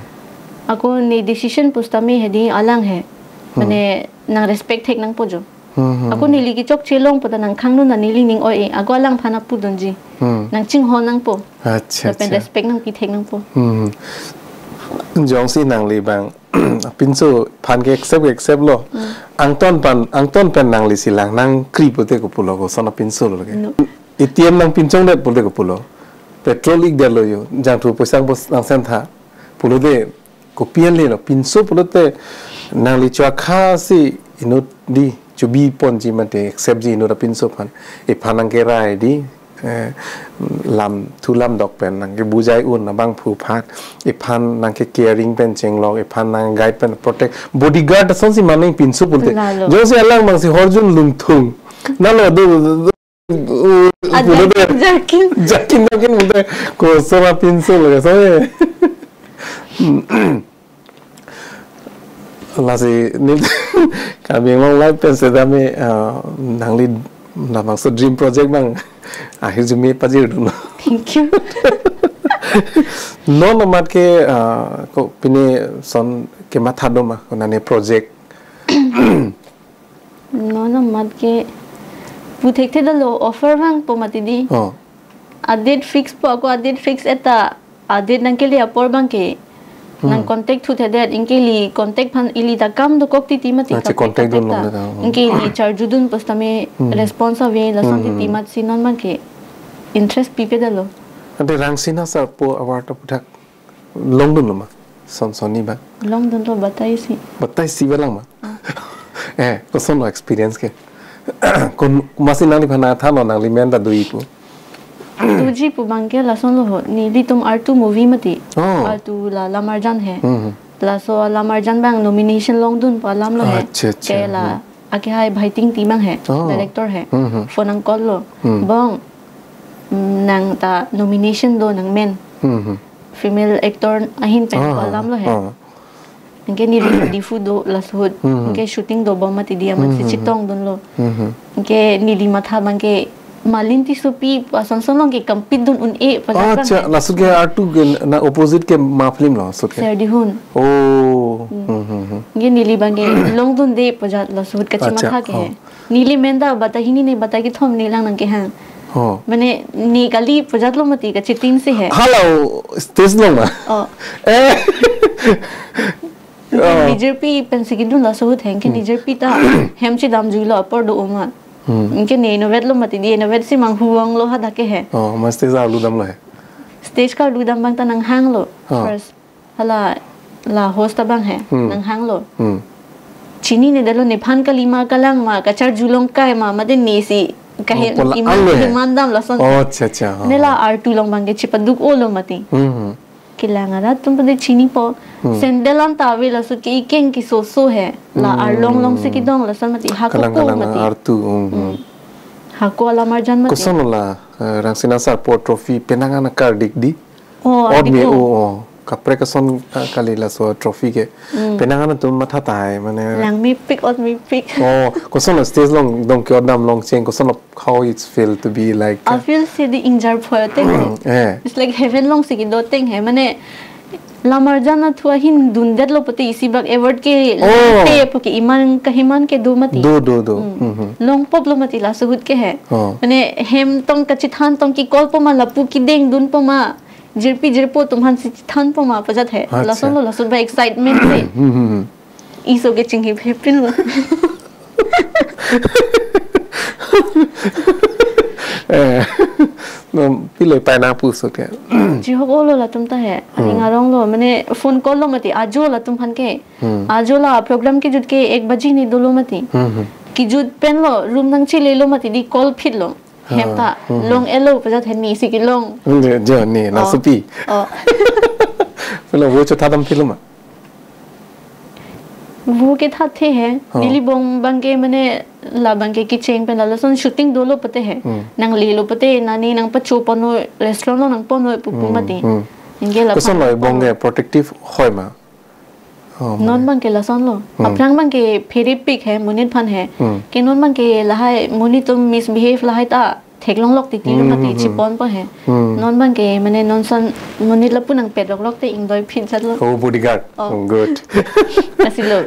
Ako ne decision pusitame hedi alang he. Hmm. Mane nang respect thek nangpo jo. Hmm, hmm, Ako hmm. neli kechokche long puta nangkhang non neli ning oi e. Ako alangphan apudunji. Hmm. Nangchinghon nangpo. Acha, Lapen acha. respect nangpi thek nangpo. Hmm. Jongsi nangli abang pinso aphan ke accept, accept lo. Hmm. Angton pen, angton pen nangli si lang nangkri pute kopulo, koson apinso lo ke. No. A T M nangpinchongdet pute kopulo. Petrol ikdetlo yo. Jangthu poisa nangpo, nang sem tha. Pulote kopi an lelo, pinso pulote nangli chua kha si inut di chubi ponji mate accept ji inut apinso aphan. Iphan nangkerai di, eh, lamthu lamdok pen nangkebujai un abang phuphat. Iphan nangke caring pen chenglok, iphan nang guide pen protect. Bodyguard ason si mane pinso pulote. Lalo. Jongsi alang abang si horjun lungthung. Nalo do, do, do, Ajakin, pulote. jakin. Jakin, jakin pulote. Koson apinso lo, so, eh. Lasi ne Karbi Anglong Live pen setame, ah, nangli labangso dream project abang ahirjume pajir dunlo. Thank you. Non amat ke, ah, ko pine ason kematha do ma, konane project. Non amat ke pu thekthe detlo, offer vangpo mati di. Oh. A date fix po, ako a date fix-et ta, a date nangkele apor abang ke Hmm. nang contact thuthedet, anke ili contact aphan ili ta kam dokok titi mati, Acha, kaprek contact kaprek dun ta. longdet, oh. Anke ili charjudun pusitame Hmm. response ave, lason Hmm, titi hmm. matsi non abang ke interest pipe detlo. Ante Rangsina Sarpo award aputhak longdunlo ma? Son sonni abang. Longdunlo, batai si. Batai si balang ma? Ah. Eh, koson lo experience ke? Kon masi nangliphan nangthanlo, nangli men ta doji pu. Doji pu abang ke lason lo ho. Nelitum Artu movie mati. Oh. Artu la Lamarjan he. Hmm. Laso Lamarjan abang nomination longdunpo alam lo he. Acha, acha. Ke la Hmm. akehai Bhai Tingti abang he. Oh. Director he. Hmm, hmm. Phone nang call lo. Hmm. Bong, mm, nang ta nomination do nang men. Hmm, hmm. Female actor ahin pen Ah, ko alam lo he. ah. Anke neli Diphu do laso ahut. Hmm. Anke shooting dobom mati di amat si Hmm. chitongdunlo. Hmm. Anke neli matha abang ke Malin Tissopi ason son along ke compete dun un-e Oh, pajat abang acha, he. laso ahut ke Artu ke na opposite ke ma film lo, laso ahut ke? Serdihun. Oh. Hmm. Hmm, hmm, hmm. Anke neli abang ke longdunde pajat laso ahut Acha, kachimatha ke oh. he. Neli men ta batai hini ne batai kethom ne lang nangkehang. Oh. Mane ne kali pajat lo mati kachitin si he. Hala stage along ma? Oh. Eh. Oh. Nijirpi pensi kedun laso ahut he, anke Hmm. nijirpi ta hem chedamjuilo apor do-o ma. Hmm. Anke ne inutvet lo mati di, inutvet si manghu vanglo hadak ke he. Oh, ma stage arlu damlo he? Stage karlu dam abang ta nanghanglo. Oh. First. Hala la host abang he, Hmm. nanghanglo. Hmm. Chininedetlo nephan kali ma kalang ma, kacharjulong kai ma, mate nesi kahe Oh, pola ima ang lo he. Demand dam lason. Oh, acha, acha. Oh. Ne la Artu along abang ke chipaduk-olo mati. Hmm. Kelang arat atum pade chinipo. Hmm. Sandal anta ave laso ke ikeng kesoso he. La Hmm. arlong along si kedong lason mati. Hako Kalang ko kalang mati. Artu. Hmm, Hmm. hmm. Hako Lamarjan mati. Koson lo la, eh, Rangsina Sarpo trophy penang an kardik di? Oh, Ot ardik me ko. o, oh. kaprek ason ka-, kali laso trophy ke. Hmm. Penang an atum matha tahai, mane. Langmepik, otmepik. Oh, koson lo stage along, dong ke-ot dam along cheng, koson lo how it's feel to be like, I feel si di ingjar phote. Eh. It's like heaven alongsi kedo ateng he, mane. Lamarjan athu ahin dundetlo pute isi bak award ke. Oh. Te puke iman kahiman kedo mati. Do, do, do. Hmm. Mhm. Longpop lo mati laso ahut ke he. Oh. Mane hem tong kachethan tong kekol poma lapu kedeng dun poma. Jirpi jirpo atum aphansi chethan poma pajat he. Acha. Lason lo, lason ba excitement le. Hmm, hmm, hmm. Iso ke chinghi phepin lo. Eh, no, pilo pai nangpuso ke. Chihok-o lo latum ta he. Hmm. Aning arong lo, mane phone call lo mati, ajo latum aphan ke. Hmm. Ajo la program kejut ke ek baji ni dolo mati. Hmm, hmm. Kejut pen lo, room nangchele lo mati, di call phit lo. Hem ta, ah, hmm, long-etlo pajat he, nisi kelong. Hmm, jo, jo, ne, oh, lasopi. Oh. Pilo vo chotha dam film ma? Vo kethathe he. Oh. Neli bong abang ke mane labang ke kecheng pen la lason shooting dolo pute he. Hmm. Nanglelo pute nani nangpacho ponlo restaurant along nangponlo pupu, hmm, mati. Hmm. Anke la koson lo phan bong ke protective hoi ma? Oh, non mane. Abang ke lason lo. Hmm. Aphrang abang ke pherepik he, monit aphan he. Hmm. Ke non abang ke lahai monit atum misbehave lahai ta theklonglok titi, hmm, lo mati, hmm, hmm, cheponpo he. Hmm. Non abang ke mane non ason monit lapu nangpet loklok te ingdoi phit jat lo. Oh, bodyguard. Oh. Oh, good. Lasi lo.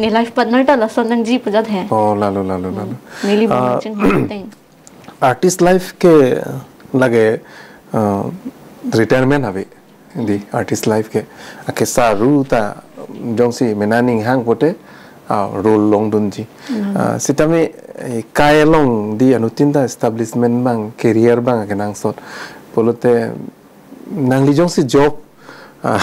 Ne life partner ta lason nangji pajat he. Oh, lalo, lalo, lalo. Hmm. Neli bong, ah, chingho ateng. Artist life ke lake, ah, retirement ave. Di artist life ke akesa ru ta jongsi mena ning hang pute, ah, role longdunji. Hmm. Ah, sitame, eh, kai along di anuttin ta establishment abang, career abang kenangsot. Pulote nangli jongsi job, ah,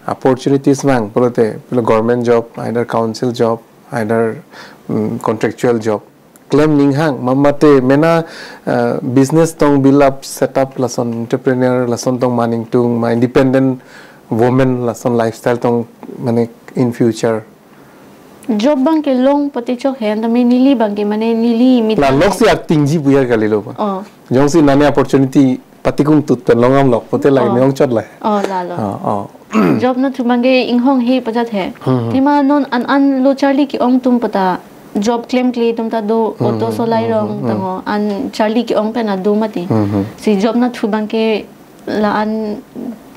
opportunities abang, pulote, pulo government job, either council job, either, mm, contractual job. Klem ning hang, ma mate mena, eh, business tong build up, set up lason entrepreneur, lason tong man ingtung, ma independent woman, lason lifestyle tong mane in future. Job abang ke long pute chok he, tame neli abang ke mane neli mit la lok si acting ji puya kali lo ba. Oh. Jongsi nane opportunity patikung tut pen long am lok, pute lagi, oh, ne ongchot la. Oh, lalo. Oh, oh. Job nathu abang ke inghong he pajat he. Hmm, hmm. Tima non an an lo charli ke-ong atum puta job klemkle atum ta do, hmm, auto, hmm, solai, hmm, rong, hmm, hmm, tangho an charli ke-ong pen ado mati. Hmm, hmm. Si job nathu abang ke la-an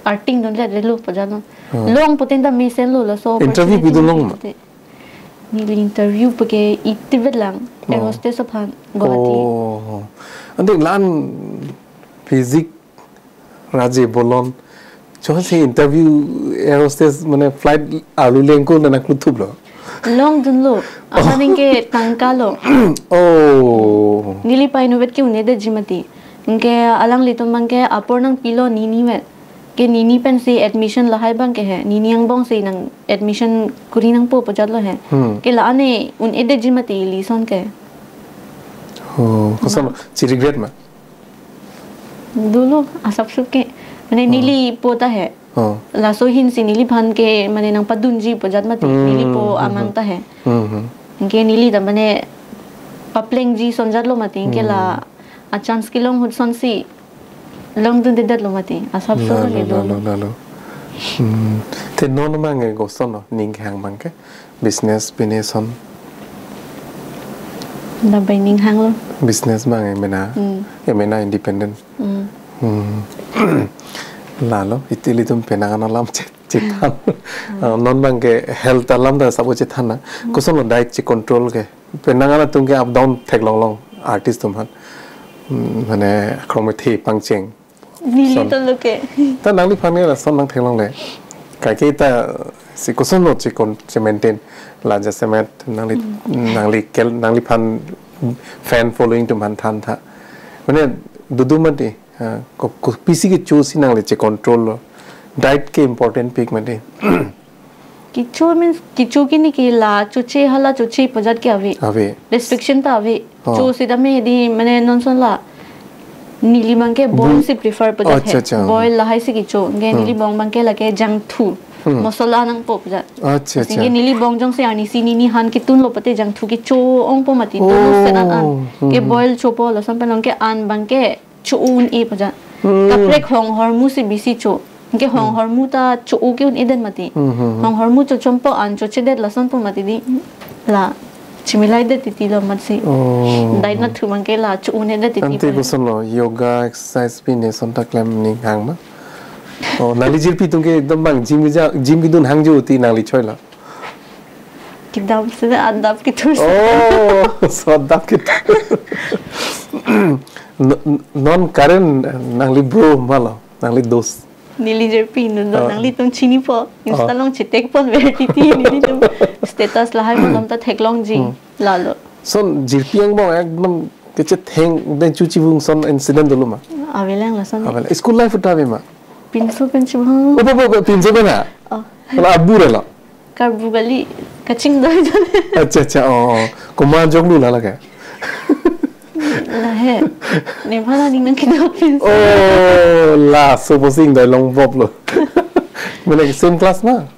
arting dunledetlo pajat lo. Hmm. Long pute ta mesenlo laso interview opportunity pidun long ma? Pute. Neli interview puke itivet lang, oh, air hostess aphan, Guwahati. Oh. Ante la-an physique raje bolon. Chonsi interview air hostess mane flight arlu lengkul na nangkluthuplo. Longdunlo. Oh. Aning ke tangka lo. Oh. Neli pai inutvet ke un-edetji mati. Anke alanglitum abang ke apor nangpilo nini vet. Ke nini pensi admission lahai abang ke he. Nini angbong si nang admission kuri nangpo pajat lo he. Hmm. Ke la-an un-edetji mati ili ason ke. Oh, koson, ma, chi regret ma? Dolo, asapso ke. Mane, oh, neli po ta he. Oh. Laso ahin si neliphan ke, mane nangpadunji pajat mati. Hmm, neli po, hmm, amang, hmm, ta he. Hmm, hmm. Anke neli ta mane paplengji ason jat lo mati. Anke, hmm, la a-chance kelong ahut asonsi longdundedetlo mati. Asapso, lalo, ke do. Lalo, lalo. Hmm. Te non abang ke koson lo, ning kehang abang ke? Business, business ason. Dabai ning hanglo. Business abang ke mena. Hmm. Ke mena independent. Hmm. Hmm. Lalo, ilitum penang an alam chet, chethan. Hmm. Ah, non abang ke health alam ta sabo chethan na. Hmm. Koson lo diet che control ke. Penang an atum ke up down theklonglong artist atum aphan. Hmm, mane akrong methe pangcheng. Neli ason to lo ke. Ta nangliphan ke lason nangtheklongle. Kaike ta si koson lo chikon che maintain la jasemet nangli, hmm, nangli kel, nangliphan fan following atum aphan thantha. Mane dudu mati, ha, ko, kopisi kecho si nangli che control lo. Diet ke important pik mati. Kecho means kecho ke neli ke la choche hala choche pajat ke ave. Ave. Restriction ta ave. Oh. Cho sitame di mane non ason la. Neli abang ke boil, bu-, si prefer pajat, acha, he. Acha. Boil lahai si kecho. Anke, hmm, neli bong abang ke lake jangthu. Hmm. Masala nangpo pajat. Acha, acha. Anke neli bong jongsi arnisi nini han ketunlo pute jangthu kecho ongpo mati. Oh. Dolo senan an. Hmm, ke hmm, boil chopo lason pen anke an abang ke cho un-e pajat. Hmm. Kaprek hong hormu si bisi cho. Anke hong hormu ta cho-o ke un-e det mati. Hmm, hmm, hmm. Hong hormu chochompo an chochedet lasonpo mati di. La chimilai det titi lo matsi. Oh. Dai na thu abangke la cho-o-ne det titi. Ante pa. Koson lo yoga exercise pi ne son ta klem ning hang ma? Oh, nangli jirpi atum ke ekdom bang gym keja, gym kedun hang jo ti nangli choi la. Kedam si adap kethur si. Oh, so adap kethur. Non, non current nangli bro ma lo, nangli dos. Neli jirpi non do. Ah. Nanglitum chinipo. Insta along chetekpon ver titi nelitum status lahai malom ta theklongji. Hmm. Lalo. Son jirpi angbong ekdom kechetheng den chuchi vung son incident dolo ma? Avelang lason. Avelang. School life ta ave ma? Pinso pen chibang. Opo, opo, opo, pinso pen ha? Oh. Wala abur lo? Karbu kali kachingdoi jale. Acha, acha, oh, oh. Komat joklu la lake? Lahe. Nephan aning nangkedo pinso. Oh, laso posing doi longbop lo. Mane same class ma?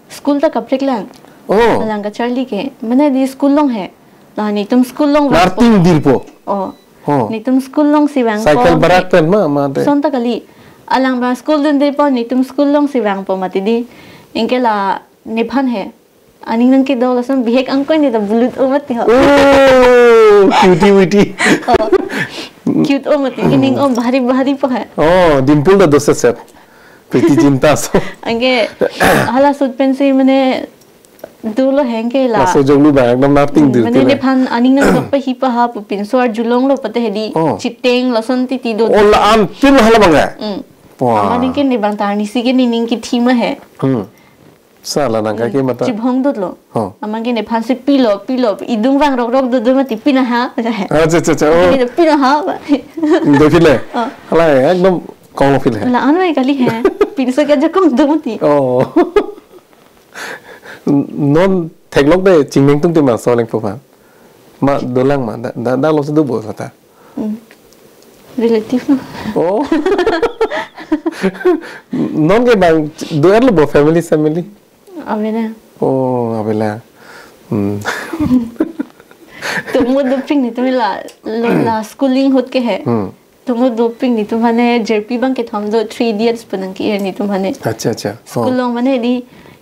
School ta kaprek lang. Oh. Alang kacharli ke. Mane di school along he. La netum school along vangpo. Narting dirpo. Oh. Oh. Netum school along si vangpo. Cycle barak pen ma, ma te. Son ta kali. Alang ba school dundepo, netum school along si vangpo mati di. Anke la nephan he. Aning nangkedo lason bihek angkoi ne ta bulut-o mati ho. Oh, cutie wutie. Oh. Cute-o mati. Ke ning-o bahari bahari po he. Oh, dimple ta doset set. Preity Zinta so. Anke hala sut pensi mane dolo he anke la. Laso joklu ba ekdom narting. Hmm, dir mane tile. Nephan aning nangdok pahi paha pu pinso arjulong lo pate hedi. Oh. Chiteng lason titi do. Oh, la-an pin hala abang ya? Hmm. Wah. Amat anke ne bang tarni si ke nening kethi ma he. Hmm. Sala nang kake mata. Chibhong dot lo. Oh. Amat anke nephan si pilo, pilo, idung vangrok rok do do mati pina ha. Acha, acha, acha. Oh. Pina ha. Do phile. Oh. Hala ekdom kong lo phile. La-an vai kali he. Pinso ke ajakong do mati. Oh. Non theklok de chingneng tung te ma soleng po phan. Ma dolang ma, da, da, da lo si do bo sata. Hmm. Relative no. Oh. Non ke bang do-et lo bo family, family? Avelang. Oh, avelang. Hmm. Tumu doping netum la, lo la schooling ahut ke he. Hmm. Tumu doping netum mane jirpi abang kethom do Three Idiots pu nangke-ir netum mane. Acha, acha. Oh. School along mane di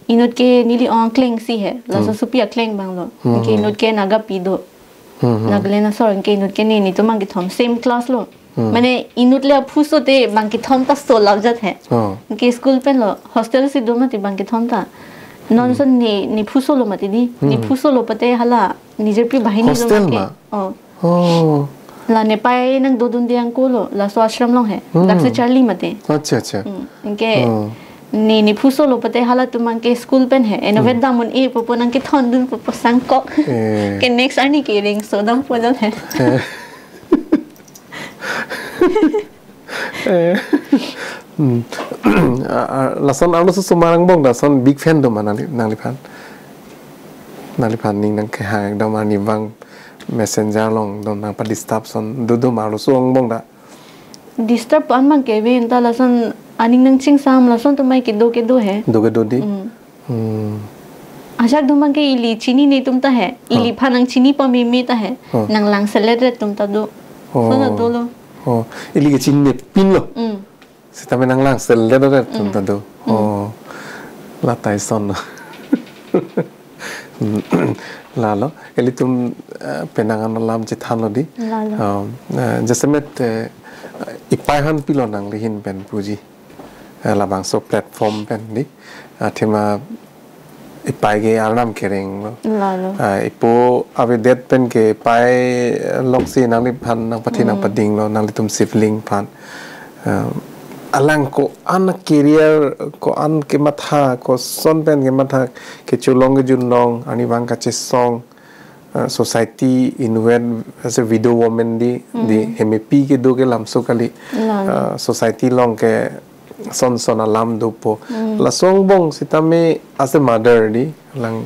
inut ke neli ong akleng si he. Laso Hmm. sopi akleng abang lo. Hmm, Ke hmm. inut ke Nagapi do. Hmm, hmm. Nagaland asor anke inut ke ne netum abang kethom same class lo. Hmm. Mane inut le aphuso te abang kethom ta so lap jat he. Oh. Anke school pen lo hostel si do mati abang kethom ta. Non Hmm. son ne, ne phuso lo mati di. Ne Hmm. phuso lo pate hala ne jirpi banghini lo Hostel ma ke. Ma? Oh. Oh. La nepei nangdodunde angko lo, laso ashram along he. Hmm. Dak si charli mati. Acha, acha. Hmm. Anke Oh. ne, ne phuso lo pate halatum anke school pen he. Eno Hmm. vet dam un-e pupo nangkethondun pupo sangkok. Eh. Ke next arni ke reng so dampo dam he. Eh. Eh. Hmm. Ah, ah, lason arloso osomar angbong ta son big fan do ma nangli, nangliphan? Nangliphan ning nangkehang ekdom arnivang messenger along dom nangpa-disturb son do do ma arloso angbong ta? Disturb an abang ke ave ta lason aning nangchingsam lason atum abang kedo kedo he. Do kedo di? Hmm. Hmm. Ajak atum abang ke ili chinine atum ta he. Huh. Iliphan nangchini pameme ta he. Huh. Nang lang selet ret atum ta do. Oh. Son ta dolo. Oh. Ili ke chinine pin lo. Hmm. Sitame nang lang selet ret atum Hmm. ta do. Hmm. Oh. La tai son lo. Lalo, ilitum, eh, penang an alam chethan lo di. Lalo. Um, eh, jasemet, eh, ipei aphan pilo nangli ahin pen puji. Eh, labangso platform pen di. Athema ipei ke arnam kereng lo. Lalo. Ah, ipo avedet pen ke ipei lok si nangliphan nangpathe Hmm. nangpading lo, nanglitum sibling aphan. Ah, alang ko-an career, ko-an kematha, koson pen kematha, kecholong kejunlong, arnivang kachesong, ah, society inward as a widow woman di, di Hmm. hemepi kedo ke lamso kali. Lalo. Ah, society along ke son son alam dopo. Hmm. Laso angbong sitame as a mother di, lang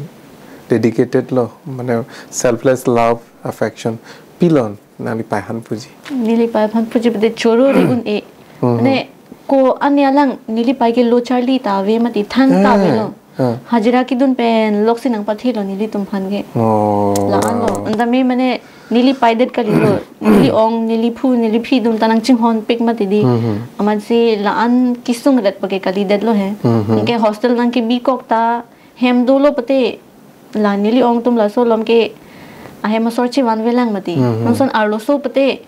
dedicated lo, mane selfless love, affection. Pilo nangli pei aphan puji? Neli pei aphan puji pute choro re un-e. Hmm. Mane ko-an alang neli pei ke lo charli ta ave mati thang ta Eh. avelo. Ah. Hajira kedun pen loksi nangpathelo nelitum aphan ke. Oh. La-anlo. Anta me mane neli paidet kalilo. Neli ong, neli phu, neli phi atum ta nangchinghon pik mati di. Hmm, hmm. Amatsi la-an kesung ret pake kalidetlo he. Hmm, hmm. Anke hostel nangkebikok ta hem dolo pute la neli ong atum laso along ke ahem asor chevanvelang mati. Hmm, hmm. Non ason arloso pute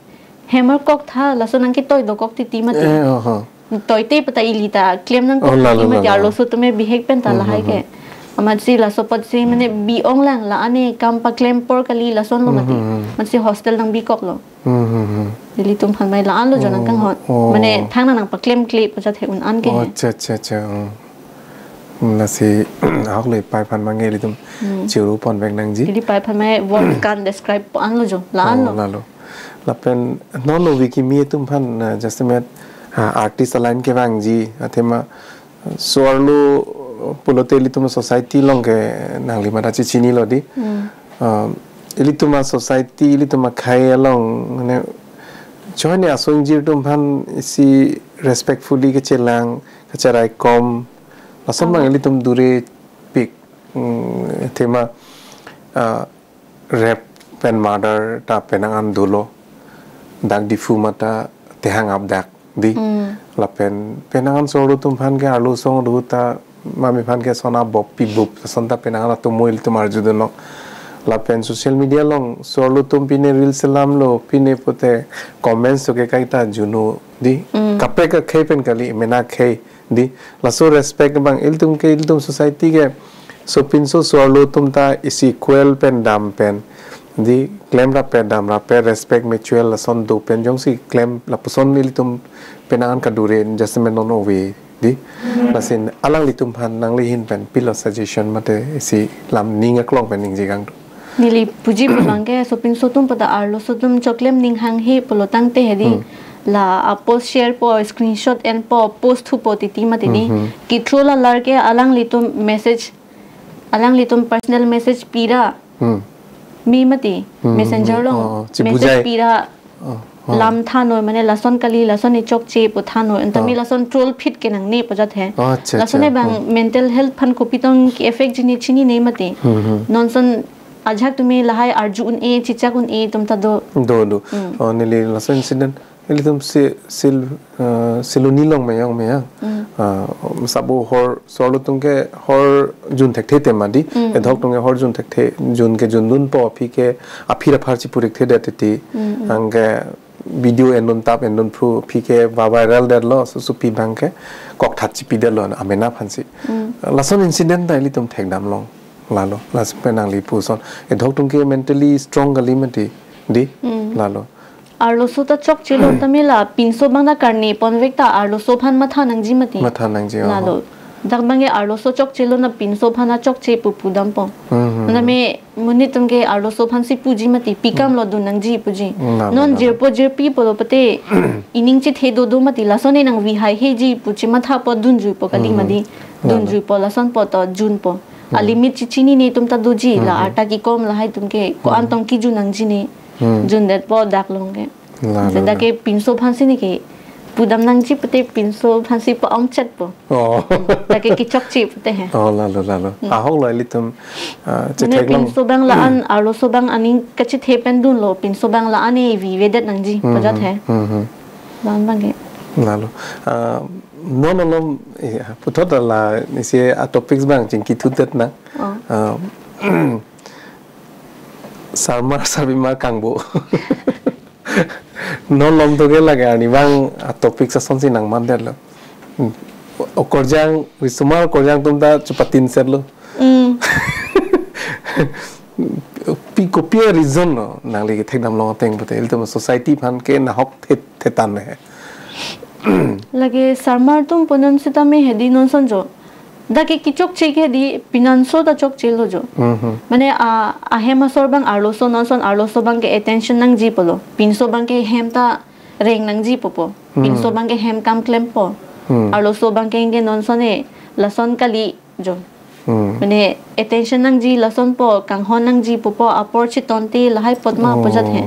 hem arkoktha laso nangketoi dokok titi mati. Eh, oh, oh. Toite pata ili ta klem nang Oh, kok lalo, mati lalo. Arloso atum bihek pen ta Hmm, lahai hmm, ke. Amatsi laso apotsi mane bi-onglang la-an e kam paklem apor kali lasonlo mati. Hmm, hmm, hmm. Amatsi hostel nangbikoklo. Hmm, hmm, hmm. Nelitum aphan mai la-anlo jo Oh, nangkanghon. Oh. Mane thang nang nangpaklemkle pajat he un-an ke Oh, he. Acha, acha, acha. Oh. Hmm, lasi ahok le pai aphan mane ilitum Hmm. churu ponvek nangji. Ili pai aphan mai words can't describe po anlo jo, la-anlo. Oh, lalo. Lapen non ove kimi atum aphan, uh, just a minute, uh, artist aline kevangji, athema, uh, so-arlo, uh, pulote ilitum society along ke nangli mata chechinilo di. Hmm. Uh, ilitum a-society, ilitum akhei along, mane, choi ne aso ingjir atum aphan isi respectfully kechelang, kacherai kom, lason Oh. mang ilitum dure pik, mm, athema, uh, rape pen murder ta penang an dolo. Dak Diphu mata tehang apdak di. Hmm. Lapen penang an so-arlo atum aphan ke arlo asong do ta mami aphan ke sona bop pi bup son ta penang an atum mo ilitum arjudunlo. Lapen social media along so-arlo atum pine reels selamlo, pine pute comments to ke kaita juno di. Hmm. Kaprek akhei pen kali, mena akhei di. Laso respect abang ilitum ke, ilitum society ke sopinso so-arlo atum ta isi equal pen dam pen di, klem rape dam rape respect mutual lason do pen jongsi klem lapuson ilitum penang an kadure just a minute non ove di. Lasi alanglitum aphan nangli ahin pen pilo suggestion mate isi lam ning aklong pen ningje kangtung. Neli puji pu abang ke sopinso atum pata arloso atum choklem ning hanghe pulo tangte he di. Hmm. La a-post share po, screenshot enpo, post thupo titi mati di. Hmm, hmm. Kithro la lar ke alanglitum message, alanglitum personal message pira. Hmm. Mi mati, Hmm, messenger hmm. Along. Oh, oh. Message Chibujai. Pira. Oh, oh. Lam thanoi, mane lason kali, lason e chokche pu thanoi. Anta mi Oh. lason troll phit ke nangne pajat he. Oh, acha, Lason acha. E bang Hmm. mental health aphan kopi tong ke-effect jini chinine mati. Hmm, hmm. Non ason ajahak tumi lahai arju un-e, chichak un-e atum ta do. Do, do. Hmm. Oh, neli laso incident. Ilitum si, sil, uh, Siloni along meyang meyang. Hmm. Uh, sabo hor so-arlo atum ke hor jun thekthe tema di. Hmm. Edhok atum ke hor jun thekthe, jun ke jundunpo aphi ke, aphi ra apharchi purik thedet titi. Hmm, hmm. Anke video endun tap endun phru aphi ke va-, viral detlo, so, so pi abang ke kokthat chipidetlo, amena aphansi. Hmm. Lason incident ta ilitum thekdam long. Lalo, laso pen nangli puson. Edhok atum ke mentally strong kali mati di. Hmm. Lalo. Arloso ta chokchelo tame la pinso abang ta karne ponvek ta arloso aphan matha nangji mati. Matha nangji, Lalo. Oho. Dak abang ke arloso chokchelo na pinso aphan ta chokche pu pudampo. Hmm, hmm, Name hmm. Monit atum ke arloso aphansi puji mati, pikam lo dun nangji puji. Na, na, Non na, na. Jirpo jirpi pulo pute, ining chithe do do mati, lason e nangvi haiheji pu chimathapo dunjuipo kali Hmm, hmm. mati. Na, na. Dunjuipo lason po to junpo. Hmm. A-limit chichinine atum ta doji, Hmm, la hmm. arta kekom lahai atum ke, ko-an Hmm. tong kejun nangji ne. Hmm. Jundetpo dak along ke. La, Jada la, la. ke pinso aphansi ne ke pudam nangji pute pinso aphansi pa-ongchetpo. Oh. Dak ke kechokche pute he. Oh, lalo, lalo. Hmm. Ahok lo ilitum, ah, Mane chetheklong. Pinso abang la-an, arloso abang aning kachethe pen dunlo, pinso abang la-an e vivedet nangji, Hmm, pajat hmm, he. hmm, hmm. La-an abang ke. Lalo. Ah, non alom, iya, puthot la, isi a-topics abang chingkithudet nang. Oh. Ah, Sarmar Sarbimar kangbo. Non alom to ke lake arnivang a-topic asonsi nangmandetlo. Hmm. Okorjang, risomar okorjang atum ta chupatin setlo. Mm. Pi kopi a-reason lo, nangli kethekdam long ateng pute, ilitum society aphan ke nahok thet-, thetan he. Lake sarmar atum punon sitame hedi non ason jo. Dak ke kechokche ke di pinanso ta chokchelo jo. Mhm. Mane a, ahem asor abang arloso non ason arloso abang ke attention nangji pulo. Pinso abang ke hem ta reng nangji pupo. Mhm. Pinso abang ke hem kam klempo. Mhm. Arloso abang ke ingke non ason e lason kali jo. Mhm. Mane attention nangji lasonpo kanghon nangji pupo apor chitonte lahai apot ma Oh. pajat he.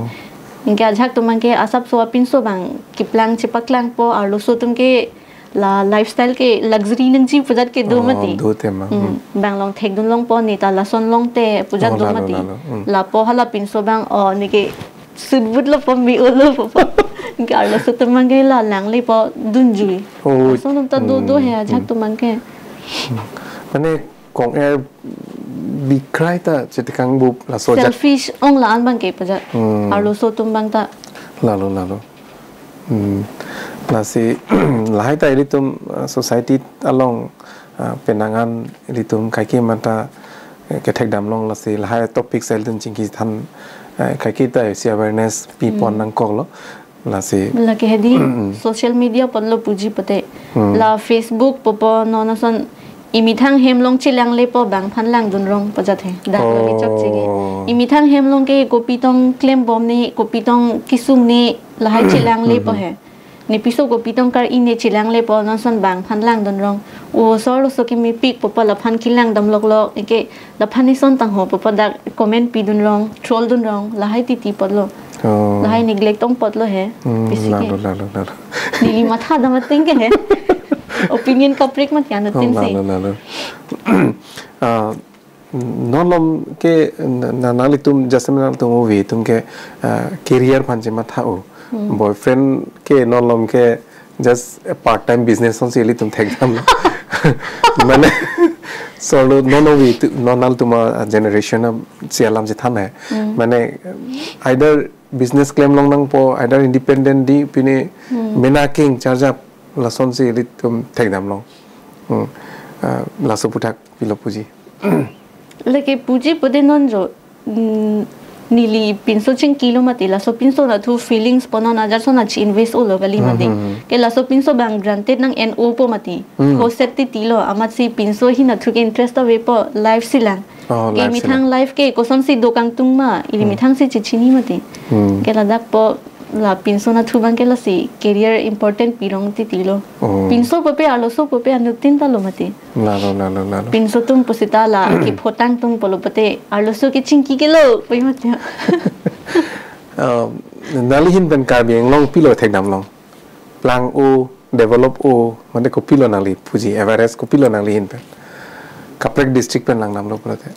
Ingke ajahak atum abang ke asapso apinso abang keplang chepaklangpo arloso atum ke La lifestyle ke luxury nangji pujat ke do Oh, mati. do tema. Hmm, Hmm. bang long thekdun longpo ne ta lason longte pujat Oh, do lalo, mati. lalo. Hmm. Lapu hala pinso bang o ne ke sudbut lo po mi ulo po po. Ke arloso atum bang ke la lang le po dunjui. Oh, Lason ta do do hmm, he ajak hmm. atum bang ke. Mane kong-er bikrai ta chetekang bup laso ajak. Selfish ong la-an bang ke pujat. Hmm. Arloso atum bang ta. Lalo, lalo. Hmm. Lasi lahai ta ilitum uh, society along uh, penang an ilitum kaike mata uh, kethekdam long lasi lahai topic sa ilitum chingki than uh, kaike ta isi awareness pi pon Hmm. nangkok lo. Lasi Lake hedi social media ponlo puji pote. Hmm. La Facebook popo non ason imethang hem long chelang le po bang phan langdun rong pujat he. Dak lo ni chok chigi. Oh. Imethang hem long ke kopi tong klem bom ne, kopi tong kisung ne, lahai chelang le po he. Ne piso kopi tong kar-i ne chelang le po non ason bang phan langdun rong. O sor so ke mepik popo la phan kelang dam lok lok. Eke la phan ison tang ho popo dak comment pidun rong, troll dun rong, lahai titi potlo. Oh. Lahai neglect ong potlo he. Hmm, Pisi ke. lalo, lalo, lalo. Neli matha dam ating ke he. Opinion kaprek mat ya Oh, natin si. lalo, lalo. Ah, non lom ke na- na- nanglitum just nanglitum ove atum ke ah, career phan chematha o. Hmm. Boyfriend ke non lom ke just a part time business on si ilitum thekdam. Mane solo non ove atum non nanglitum a generation a si alam si than hai. Hmm. Mane either business klem long nangpo, either independent di pine Hmm. mena king charge up lason si ilitum thekdam long. Hmm. Ah, laso aputhak pilo puji. Lake puji pote non jo mm, neli pinso chingki lo mati, laso pinso nathu feelings po non ajat ason achi invest olo kali mati. Hmm, hmm, hmm. Ke laso pinso bang granted nang en o po mati. Hmm. Ho set titi lo amat si pinso hi nathu ke interest ave po life si lang. Oh, Ke life si methang lang. life ke koson si do kangtung ma, ili Hmm. methang si chichini mati. Hmm. Ke ladak po la pinso nathu bang ke lasi career important pirong titi lo. Oh. Pinso pope arloso pope anuttin ta lo mati. Lalo, lalo, lalo. Pinso atum pusita la kephotang atum pulo pote arloso ke chingki ke lo pai mati. Um, nangli ahin pen Karbi Anglong pilo thekdam long. Plang o, develop o, mane kopilo nangli puji, average kopilo nangli ahin pen. Kaprek district pen langdam lo pulote.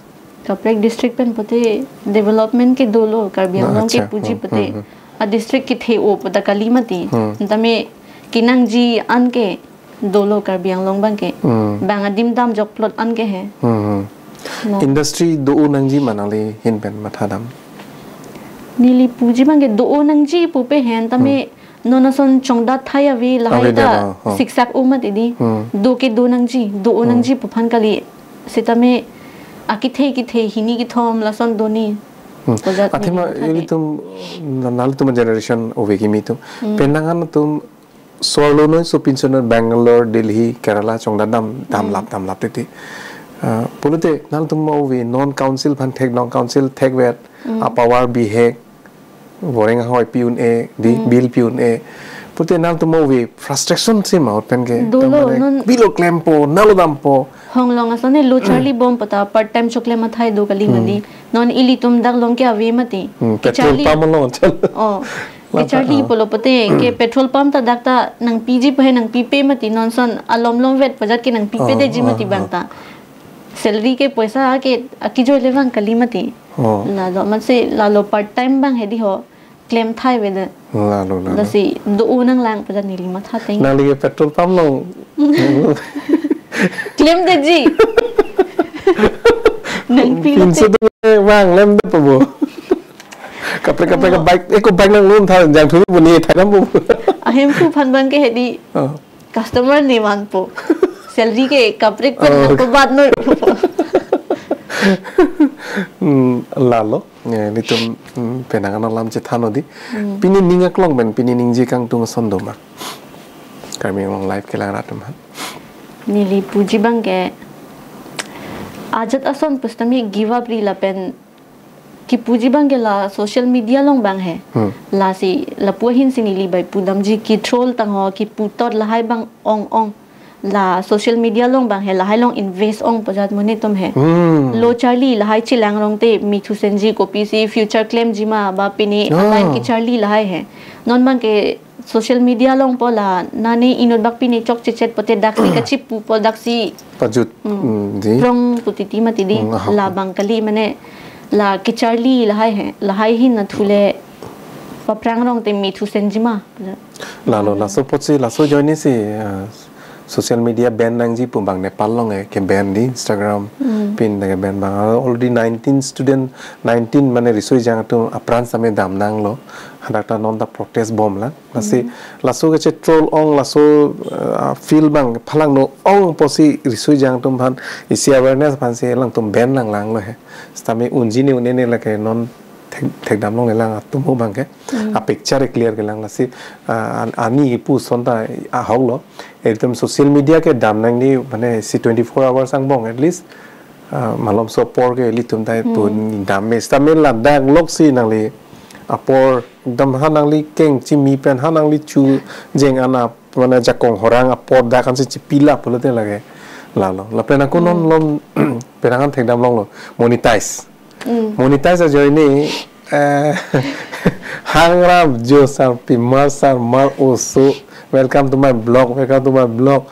Kaprek district pen pote development ke dolo, Karbi Na, Anglong ke acha. puji Hmm, pote. hmm, hmm. A district kethe o puta kali mati. Hmm. Tame kenangji an ke dolo Karbi Anglong bang ke. Hmm. Bang adim damjok plot an ke he. Hmm, hmm. Na. Industry do o nangji ma nangli ahin pen matha dam. Neli puji bang ke do o nangji pupe hen tame Hmm. non ason chongdat thai ave lahai Ave ta dam, oh, oh. siksak o mati di. Hmm. Do ke do nangji, do o Hmm. nangji pu aphan kali. Sitame akethe kethe hini kethom lason do ni. Hmm. Ojat Athema neli matha de. ilitum na- nanglitum generation ove kimi atum. Hmm. Penang an atum solo noi so pinso noi Bangalore, Delhi, Kerala chongdat dam dam Hmm. lap dam lap titi. Ah, pulote nanglitum ove non council aphan thek non council thekvet Hmm. a power bihek boreng ahoi pi un-e di Hmm. bill pi un-e. Pulote nanglitum ove frustration si ma ot pen ke. Dolo, Tamane non pilo klempo, nalo dampo. Hong long ason ne lo charli bom puta part time choklem athai do kali Hmm. mati. Non ilitum dak long ke ave mati. Hmm, petrol Charli. pump along chal. Oh. Lata, Charli ah. pulo pote ke petrol pump ta dak ta nangpiji pu he nangpipe mati non ason alom lom vet pajat ke nangpipe Oh, de ji mati oh, bang oh. ta. Salary ke poisa ke akijoi le bang kali mati. Oh. Lalo amat si lalo part time bang hedi ho klem thai ave de. Lalo, lalo. Lasi do o nang lang pajat neli matha teng. Nangli ke petrol pump along. Klem de ji. Nangpi lo Pinso te. tu bang lem de po bo. Kaprek kaprek Oh. bike, eko bike nang lum tha jangthu bo ni thai dam bo. Ahemphu aphan bang ke hedi Oh. customer ne vangpo. Salary ke kaprek pen Oh. nangpabat noi. Hmm, lalo. Nelitum hmm, penang an alam chethan o di. Hmm. Pini ning aklong pen, pini ningje kangtung ason do ma. Karbi Anglong live kelang rat atum aphan. Neli puji bang ke ajat ason pusitame give up ri lapen kipuji bang ke la social media along bang he. Hmm. Lasi lapu ahin si neli bai pudamji ki troll tang ho kipu tot lahai bang ong ong. La social media along bang he lahai along invest ong pajat monit atum he. Hmm. Lo charli lahai chelang rong te mithu senji kopisi future klemji ma ba pini Ah. aline kecharli lahai he. Non bang ke social media along po la nane inut bak pine chokchechet pote daksi kachipu po daksi Pajut. Hmm. Hmm, di. Prong pu titi mati di. Hmm, aha. Labang kali mane la kecharli lahai he. Lahai ahin na thule paphrang rong te me thusen jima. Lalo, laso apotsi, laso ajoinesi, ah, social media ban nangji pu abang Nepal along eh, ke ban di Instagram, hmm, pin ke ban abang. Ah, already nineteen student, nineteen mane riso ejang atum apran same dam nanglo. Hadak ta non ta protest bom lang. Lasi, hmm, laso kache troll ong, laso, ah, feel abang phalang no ong pusi riso ejang atum aphan isi awareness aphansi alangtum ban nang langlo he. Sitame unji ne un-e ne lake non thek, thekdam longle lang atum abang ke. Hmm. A picture clear ke lang lasi, ah, an-, ani kipu ason ta ahok lo. Ekdom social media ke dam nangji mane si twenty-four hours angbong at least, ah, malomso apor ke ilitum ta, hmm, pu dam me. Sitame ladak loksi nangli apor ekdom ha nangli keng chimi pen ha nangli chu jeng ana mane jakong horang apor dak ansi chipila pulote lake. Lalo. Lapen ako non, hmm, lom penang an thekdam longlo. Monetize. Mm. Monetize ajoine, eh, Hangram Jo Sarpi, Mar Sar, Mar Oso, welcome to my blog, welcome to my blog.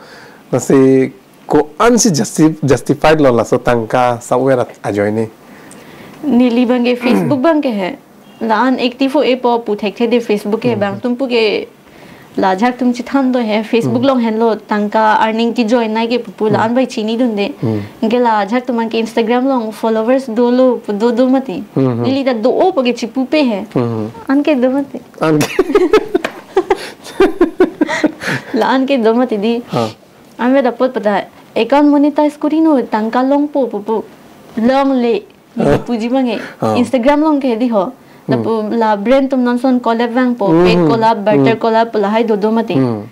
Lasi ko-ansi justi-, justified lo laso tangka sawer ajoine. Neli abang ke Facebook abang ke he. La-an active o-e po pu thekthe de Facebook ke, hmm, abang atum pu ke la ajahak atum chethan do he, Facebook, hmm, along henlo tangka earning kejoinai ke pu pu, hmm, la-an bai chinidunde. Hmm. Anke la ajahak atum anke Instagram along followers dolo pu dodo mati. Hmm, hmm. Neli ta do-o pu ke chipupe he. Hmm. Anke do mati. Anke. La-an ke do mati di. Ha. Anvet apot pu ta account monetize kori no tangka longpo pu pu. Longle. Neli, ah, puji abang ke. Ah. Instagram along ke di ho. Hmm. Lapu la brand atum non ason collab vangpo. Hmm. Paid collab, barter, hmm, collab, lahai dodo mati. Hmm.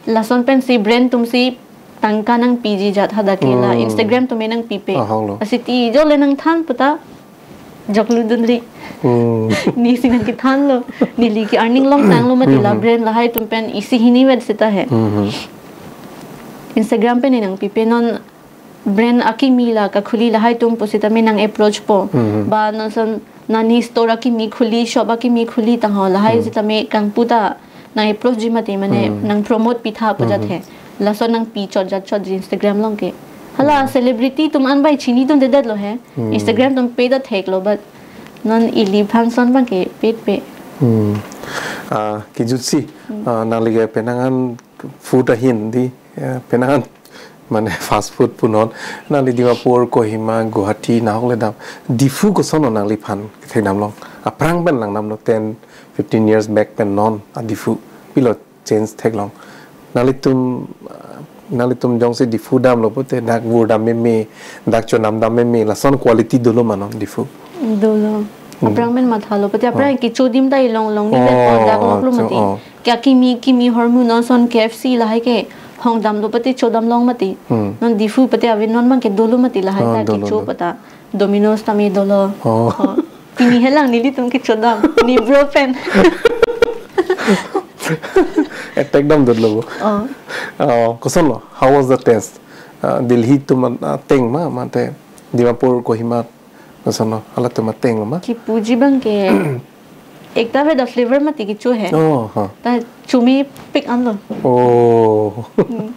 Lason pensi brand atumsi tangka nangpiji ajat hadak ke la. Hmm. Instagram atum nangpipe. Ahok lo. Lasi tijok le nangthan pu ta joklu dunri. Hmm. Neli si nangkethanlo. Neli ke earning long tanglo mati la, hmm, brand lahai atum pen isi hini vet seta he. Hmm. Instagram pen ne nangpipe non brand akimi la kakhuli lahai atum pusitame nang approach po. Mhm. Ba non ason nani store akimi khuli, shop akimi khuli ta ho lahai, mhm, sitame kangpu ta nang approach ji mati mane, mhm, nang promote pitha pu ajat, mhm, he. Laso nangpi chot ajat chotji Instagram along ke. Hala, mhm, celebrity atum an bai chinidundedet lo he. Mhm. Instagram atum page ta theklo but non ili aphan ason abang ke page pe. Hmm. Ah, kejutsi, hmm, ah, nangli ke penang an food ahin di, eh, penang an mane fast food punon. Nangli Dimapur, Kohima, Guwahati, nahok le dam. Diphu koson lo nangliphan kethekdam long? Aphrang pen langdamlo, ten, fifteen years back pen non a Diphu. Pilo change theklong? Nanglitum, nanglitum jongsi Diphu damlo pute dak vur dam meme, dak chonam dam meme, lason quality dolo ma non Diphu? Dolo. Hmm. Aphrang pen mathalo pute aphrang, oh, kecho adim ta ilong long ni, oh, vet ko dak loklo cho, mati. Oh. Ke akimi, kimi ahormu non ason K F C lahai ke hong damlo pute chodam long mati. Hmm. Non Diphu pute ave non abang ke dolo mati lahai, oh, ta dolo, kecho dolo. Pata Domino's tame dolo. Oh. Oh. Kimi helang nelitum kechodam. Ne bro pen. Attack dam dolo bo. Oh. Oh, koson lo? How was the taste? Ah, Delhi atum, ah, ateng ma, mate Dimapur, Kohima, koson lo? Halatum ateng lo ma? Kipuji abang ke ekta ave the flavor mati kecho he. Oh, ha. Ta chomepik anlo. Oh. Hmm.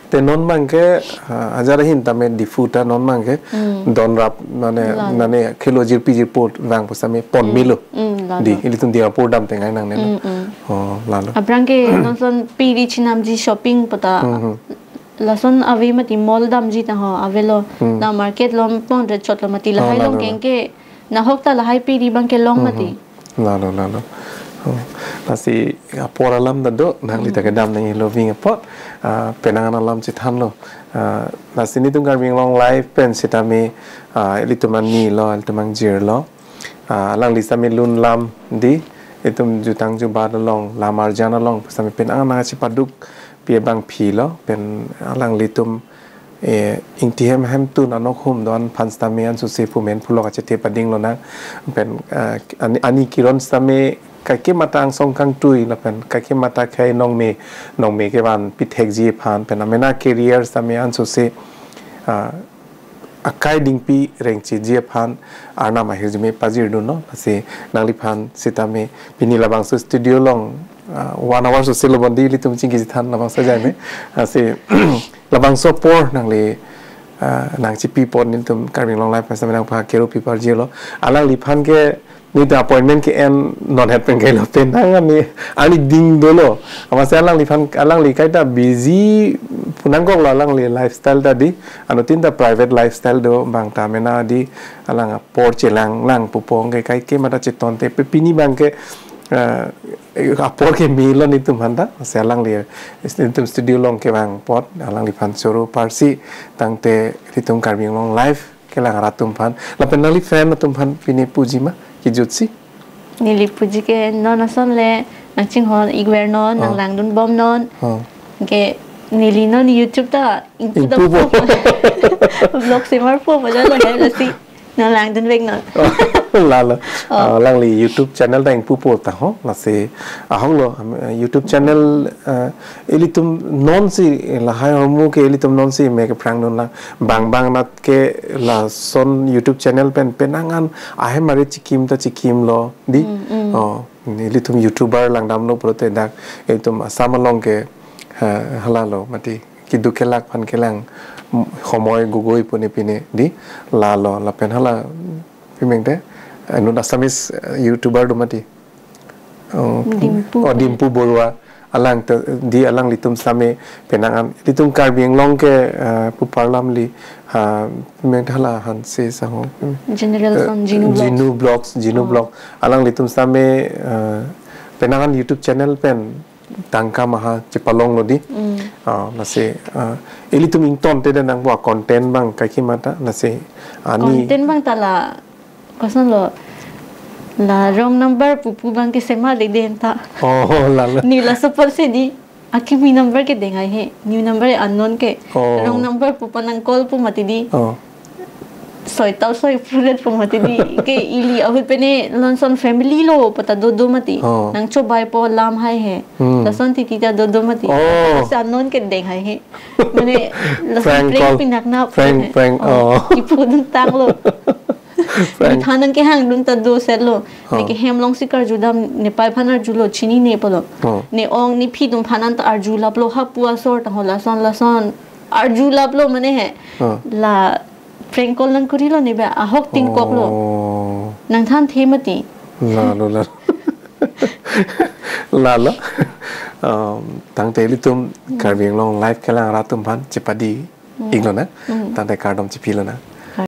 Te non abang ke, ah, ajar ahin tame Diphu ta non abang ke, hmm, don rap mane, lalo, mane khelo jirpi jirpo vang pusitame pon, hmm, melo. Hmm, lalo. Di, ilitum Dimapur dam tengai nangne lo. Hmm, hmm. Oh, lalo. Aphrang ke non ason piri chinamji shopping pata. Hmm, hmm. Lason ave mati mall damji ta ho, avelo. Hmm. La market along pon re chotlo mati, oh, lahai, lalo, along, lalo, keng ke nahok ta lahai piri abang ke long, mhm, mati. Lalo, lalo. Oh. Lasi apor alam ta do, nangli ta, mhm, kedam nangji lo ving apot. Ah, penang an alam chethanlo. Ah, lasi netum Karbi Anglong Live pen sitame, ah, ilitum ani lo, ilitum angjir lo. Ah, alangli sitame lun lam di, itum jutang jubat along, lam arjan along, sitame penang an nangchepaduk pi abang philo, pen alanglitum, eh, ingti hem hemtun anok hum do-an aphan sitame ansose phumen phulok achethe pading lonang, pen, eh, ani, ani kiron sitame kaike mata angsong kangtui lapen kaike mata khei nongme, nongme kevan pithekji aphan, pen amena career sitame ansose, ah, akai dingpi rengchiji aphan arnam ahirjume pajirdunlo, lasi nangliphan sitame pini labangso studio along, ah, one hour soselo bondi ilitum chingki chethan labangso ajai me. Lasi labangso apor nangli, ah, nangchipi apor nelitum Karbi Anglong Live pen sitame nangpha kero pi parjilo. Alangliphan ke nelitum appointment ke-en non het pen kailo, penang ani, ani ding dolo. Amatsi alangliphan, alangli kaita busy pu nangkoklo, alangli lifestyle ta di, anuttin ta private lifestyle do, bang ta mena di, alang apor chelang lang pupo ke, kaike mata chetonte pe, pini bang ke, eh, apor ke melo nelitum aphan ta, amatsi alangli, nelitum studio along kevang apot, alangliphan choro parsi, tangte nelitum Karbi Anglong Live kelang rat atum aphan, lapen nangli fan atum aphan pine puji ma, kejutsi? Neli puji ke non ason le, nangchinghon ik ver non, Oh. nanglangdun bom non. Oh. Ke neli non YouTube ta ingpu Ingpu dam bom. po. Vlog semar po, maja lo hai lasi. Nanglangdun vek non. Lalo. Oh. Ah, alangli YouTube channel ta ingpupo ta ho, lasi ahoklo, am, eh, YouTube channel, eh, ilitum nonsi, eh, lahai ahormu ke ilitum nonsi me kephrangdun lang. Bang bang nat ke lason YouTube channel pen penang an ahem arit chikim ta chikimlo di. Mm, mm. Oh, ilitum YouTuber langdamlo pulote dak ilitum Assam along ke, ha, halalo mati. Keduk kelak aphan kelang, mm, Homoi Gogoi pune pine di, lalo lapen hala pimeng te, eh, non Assamese, eh, YouTuber do mati. Oh, Dimpu. Oh, Dimpu Borua. Alang te, di alanglitum sitame penang an, ilitum Karbi Anglong ke, eh, pu parlam li, ha, pimeng te hala Hanse Saho. General Eh, son Jinu Vlogs. Jinu Vlogs, Jinu Oh. Vlog. Alanglitum sitame, eh, penang an YouTube channel pen tangka maha chepalonglo di. Mm. Ah, lasi, ah, ilitum ingtonte den nangpo content bang kaike mata, lasi, ah, ni Content bang ta la, koson lo, la wrong number pupu bang ke sema de den ta. Oh, lalo. Ni laso apotsi di, akimi number ke dengai he, new number unknown ke, Oh. wrong number pupa nang call pu mati di. Oh. Soi tau soi puret pu mati di. Ke ili ahut pene lason family lo pu ta dodo mati. Oh. Nangchobai po lam hai he. Hmm. Lason titi ta dodo mati. Oh. Sa non ke dengai he. Mane lason Prank prank call. pinak na Prank, prank, Oh, oh. Kipu dun tanglo. Prank. Ni thanang kehangdun ta do setlo. Oh. Ne ke hem alongsi karjudam, ne pai aphan arjulo, chinine pulo. Oh. Ne ong ne phi atum aphan an ta arjulaplo, hapu asor ta ho lason lason. Arjulaplo mane he. Oh. La prank call nangkorilo ne ba ahok tingkoklo. Oh. Nangthanthe mati. Lalo, lalo. Lalo. Um, tangte ilitum Karbi Anglong Live kelang rat atum aphan chepadi Hmm. iklo na. Hmm. Tangte kardom chipilo na.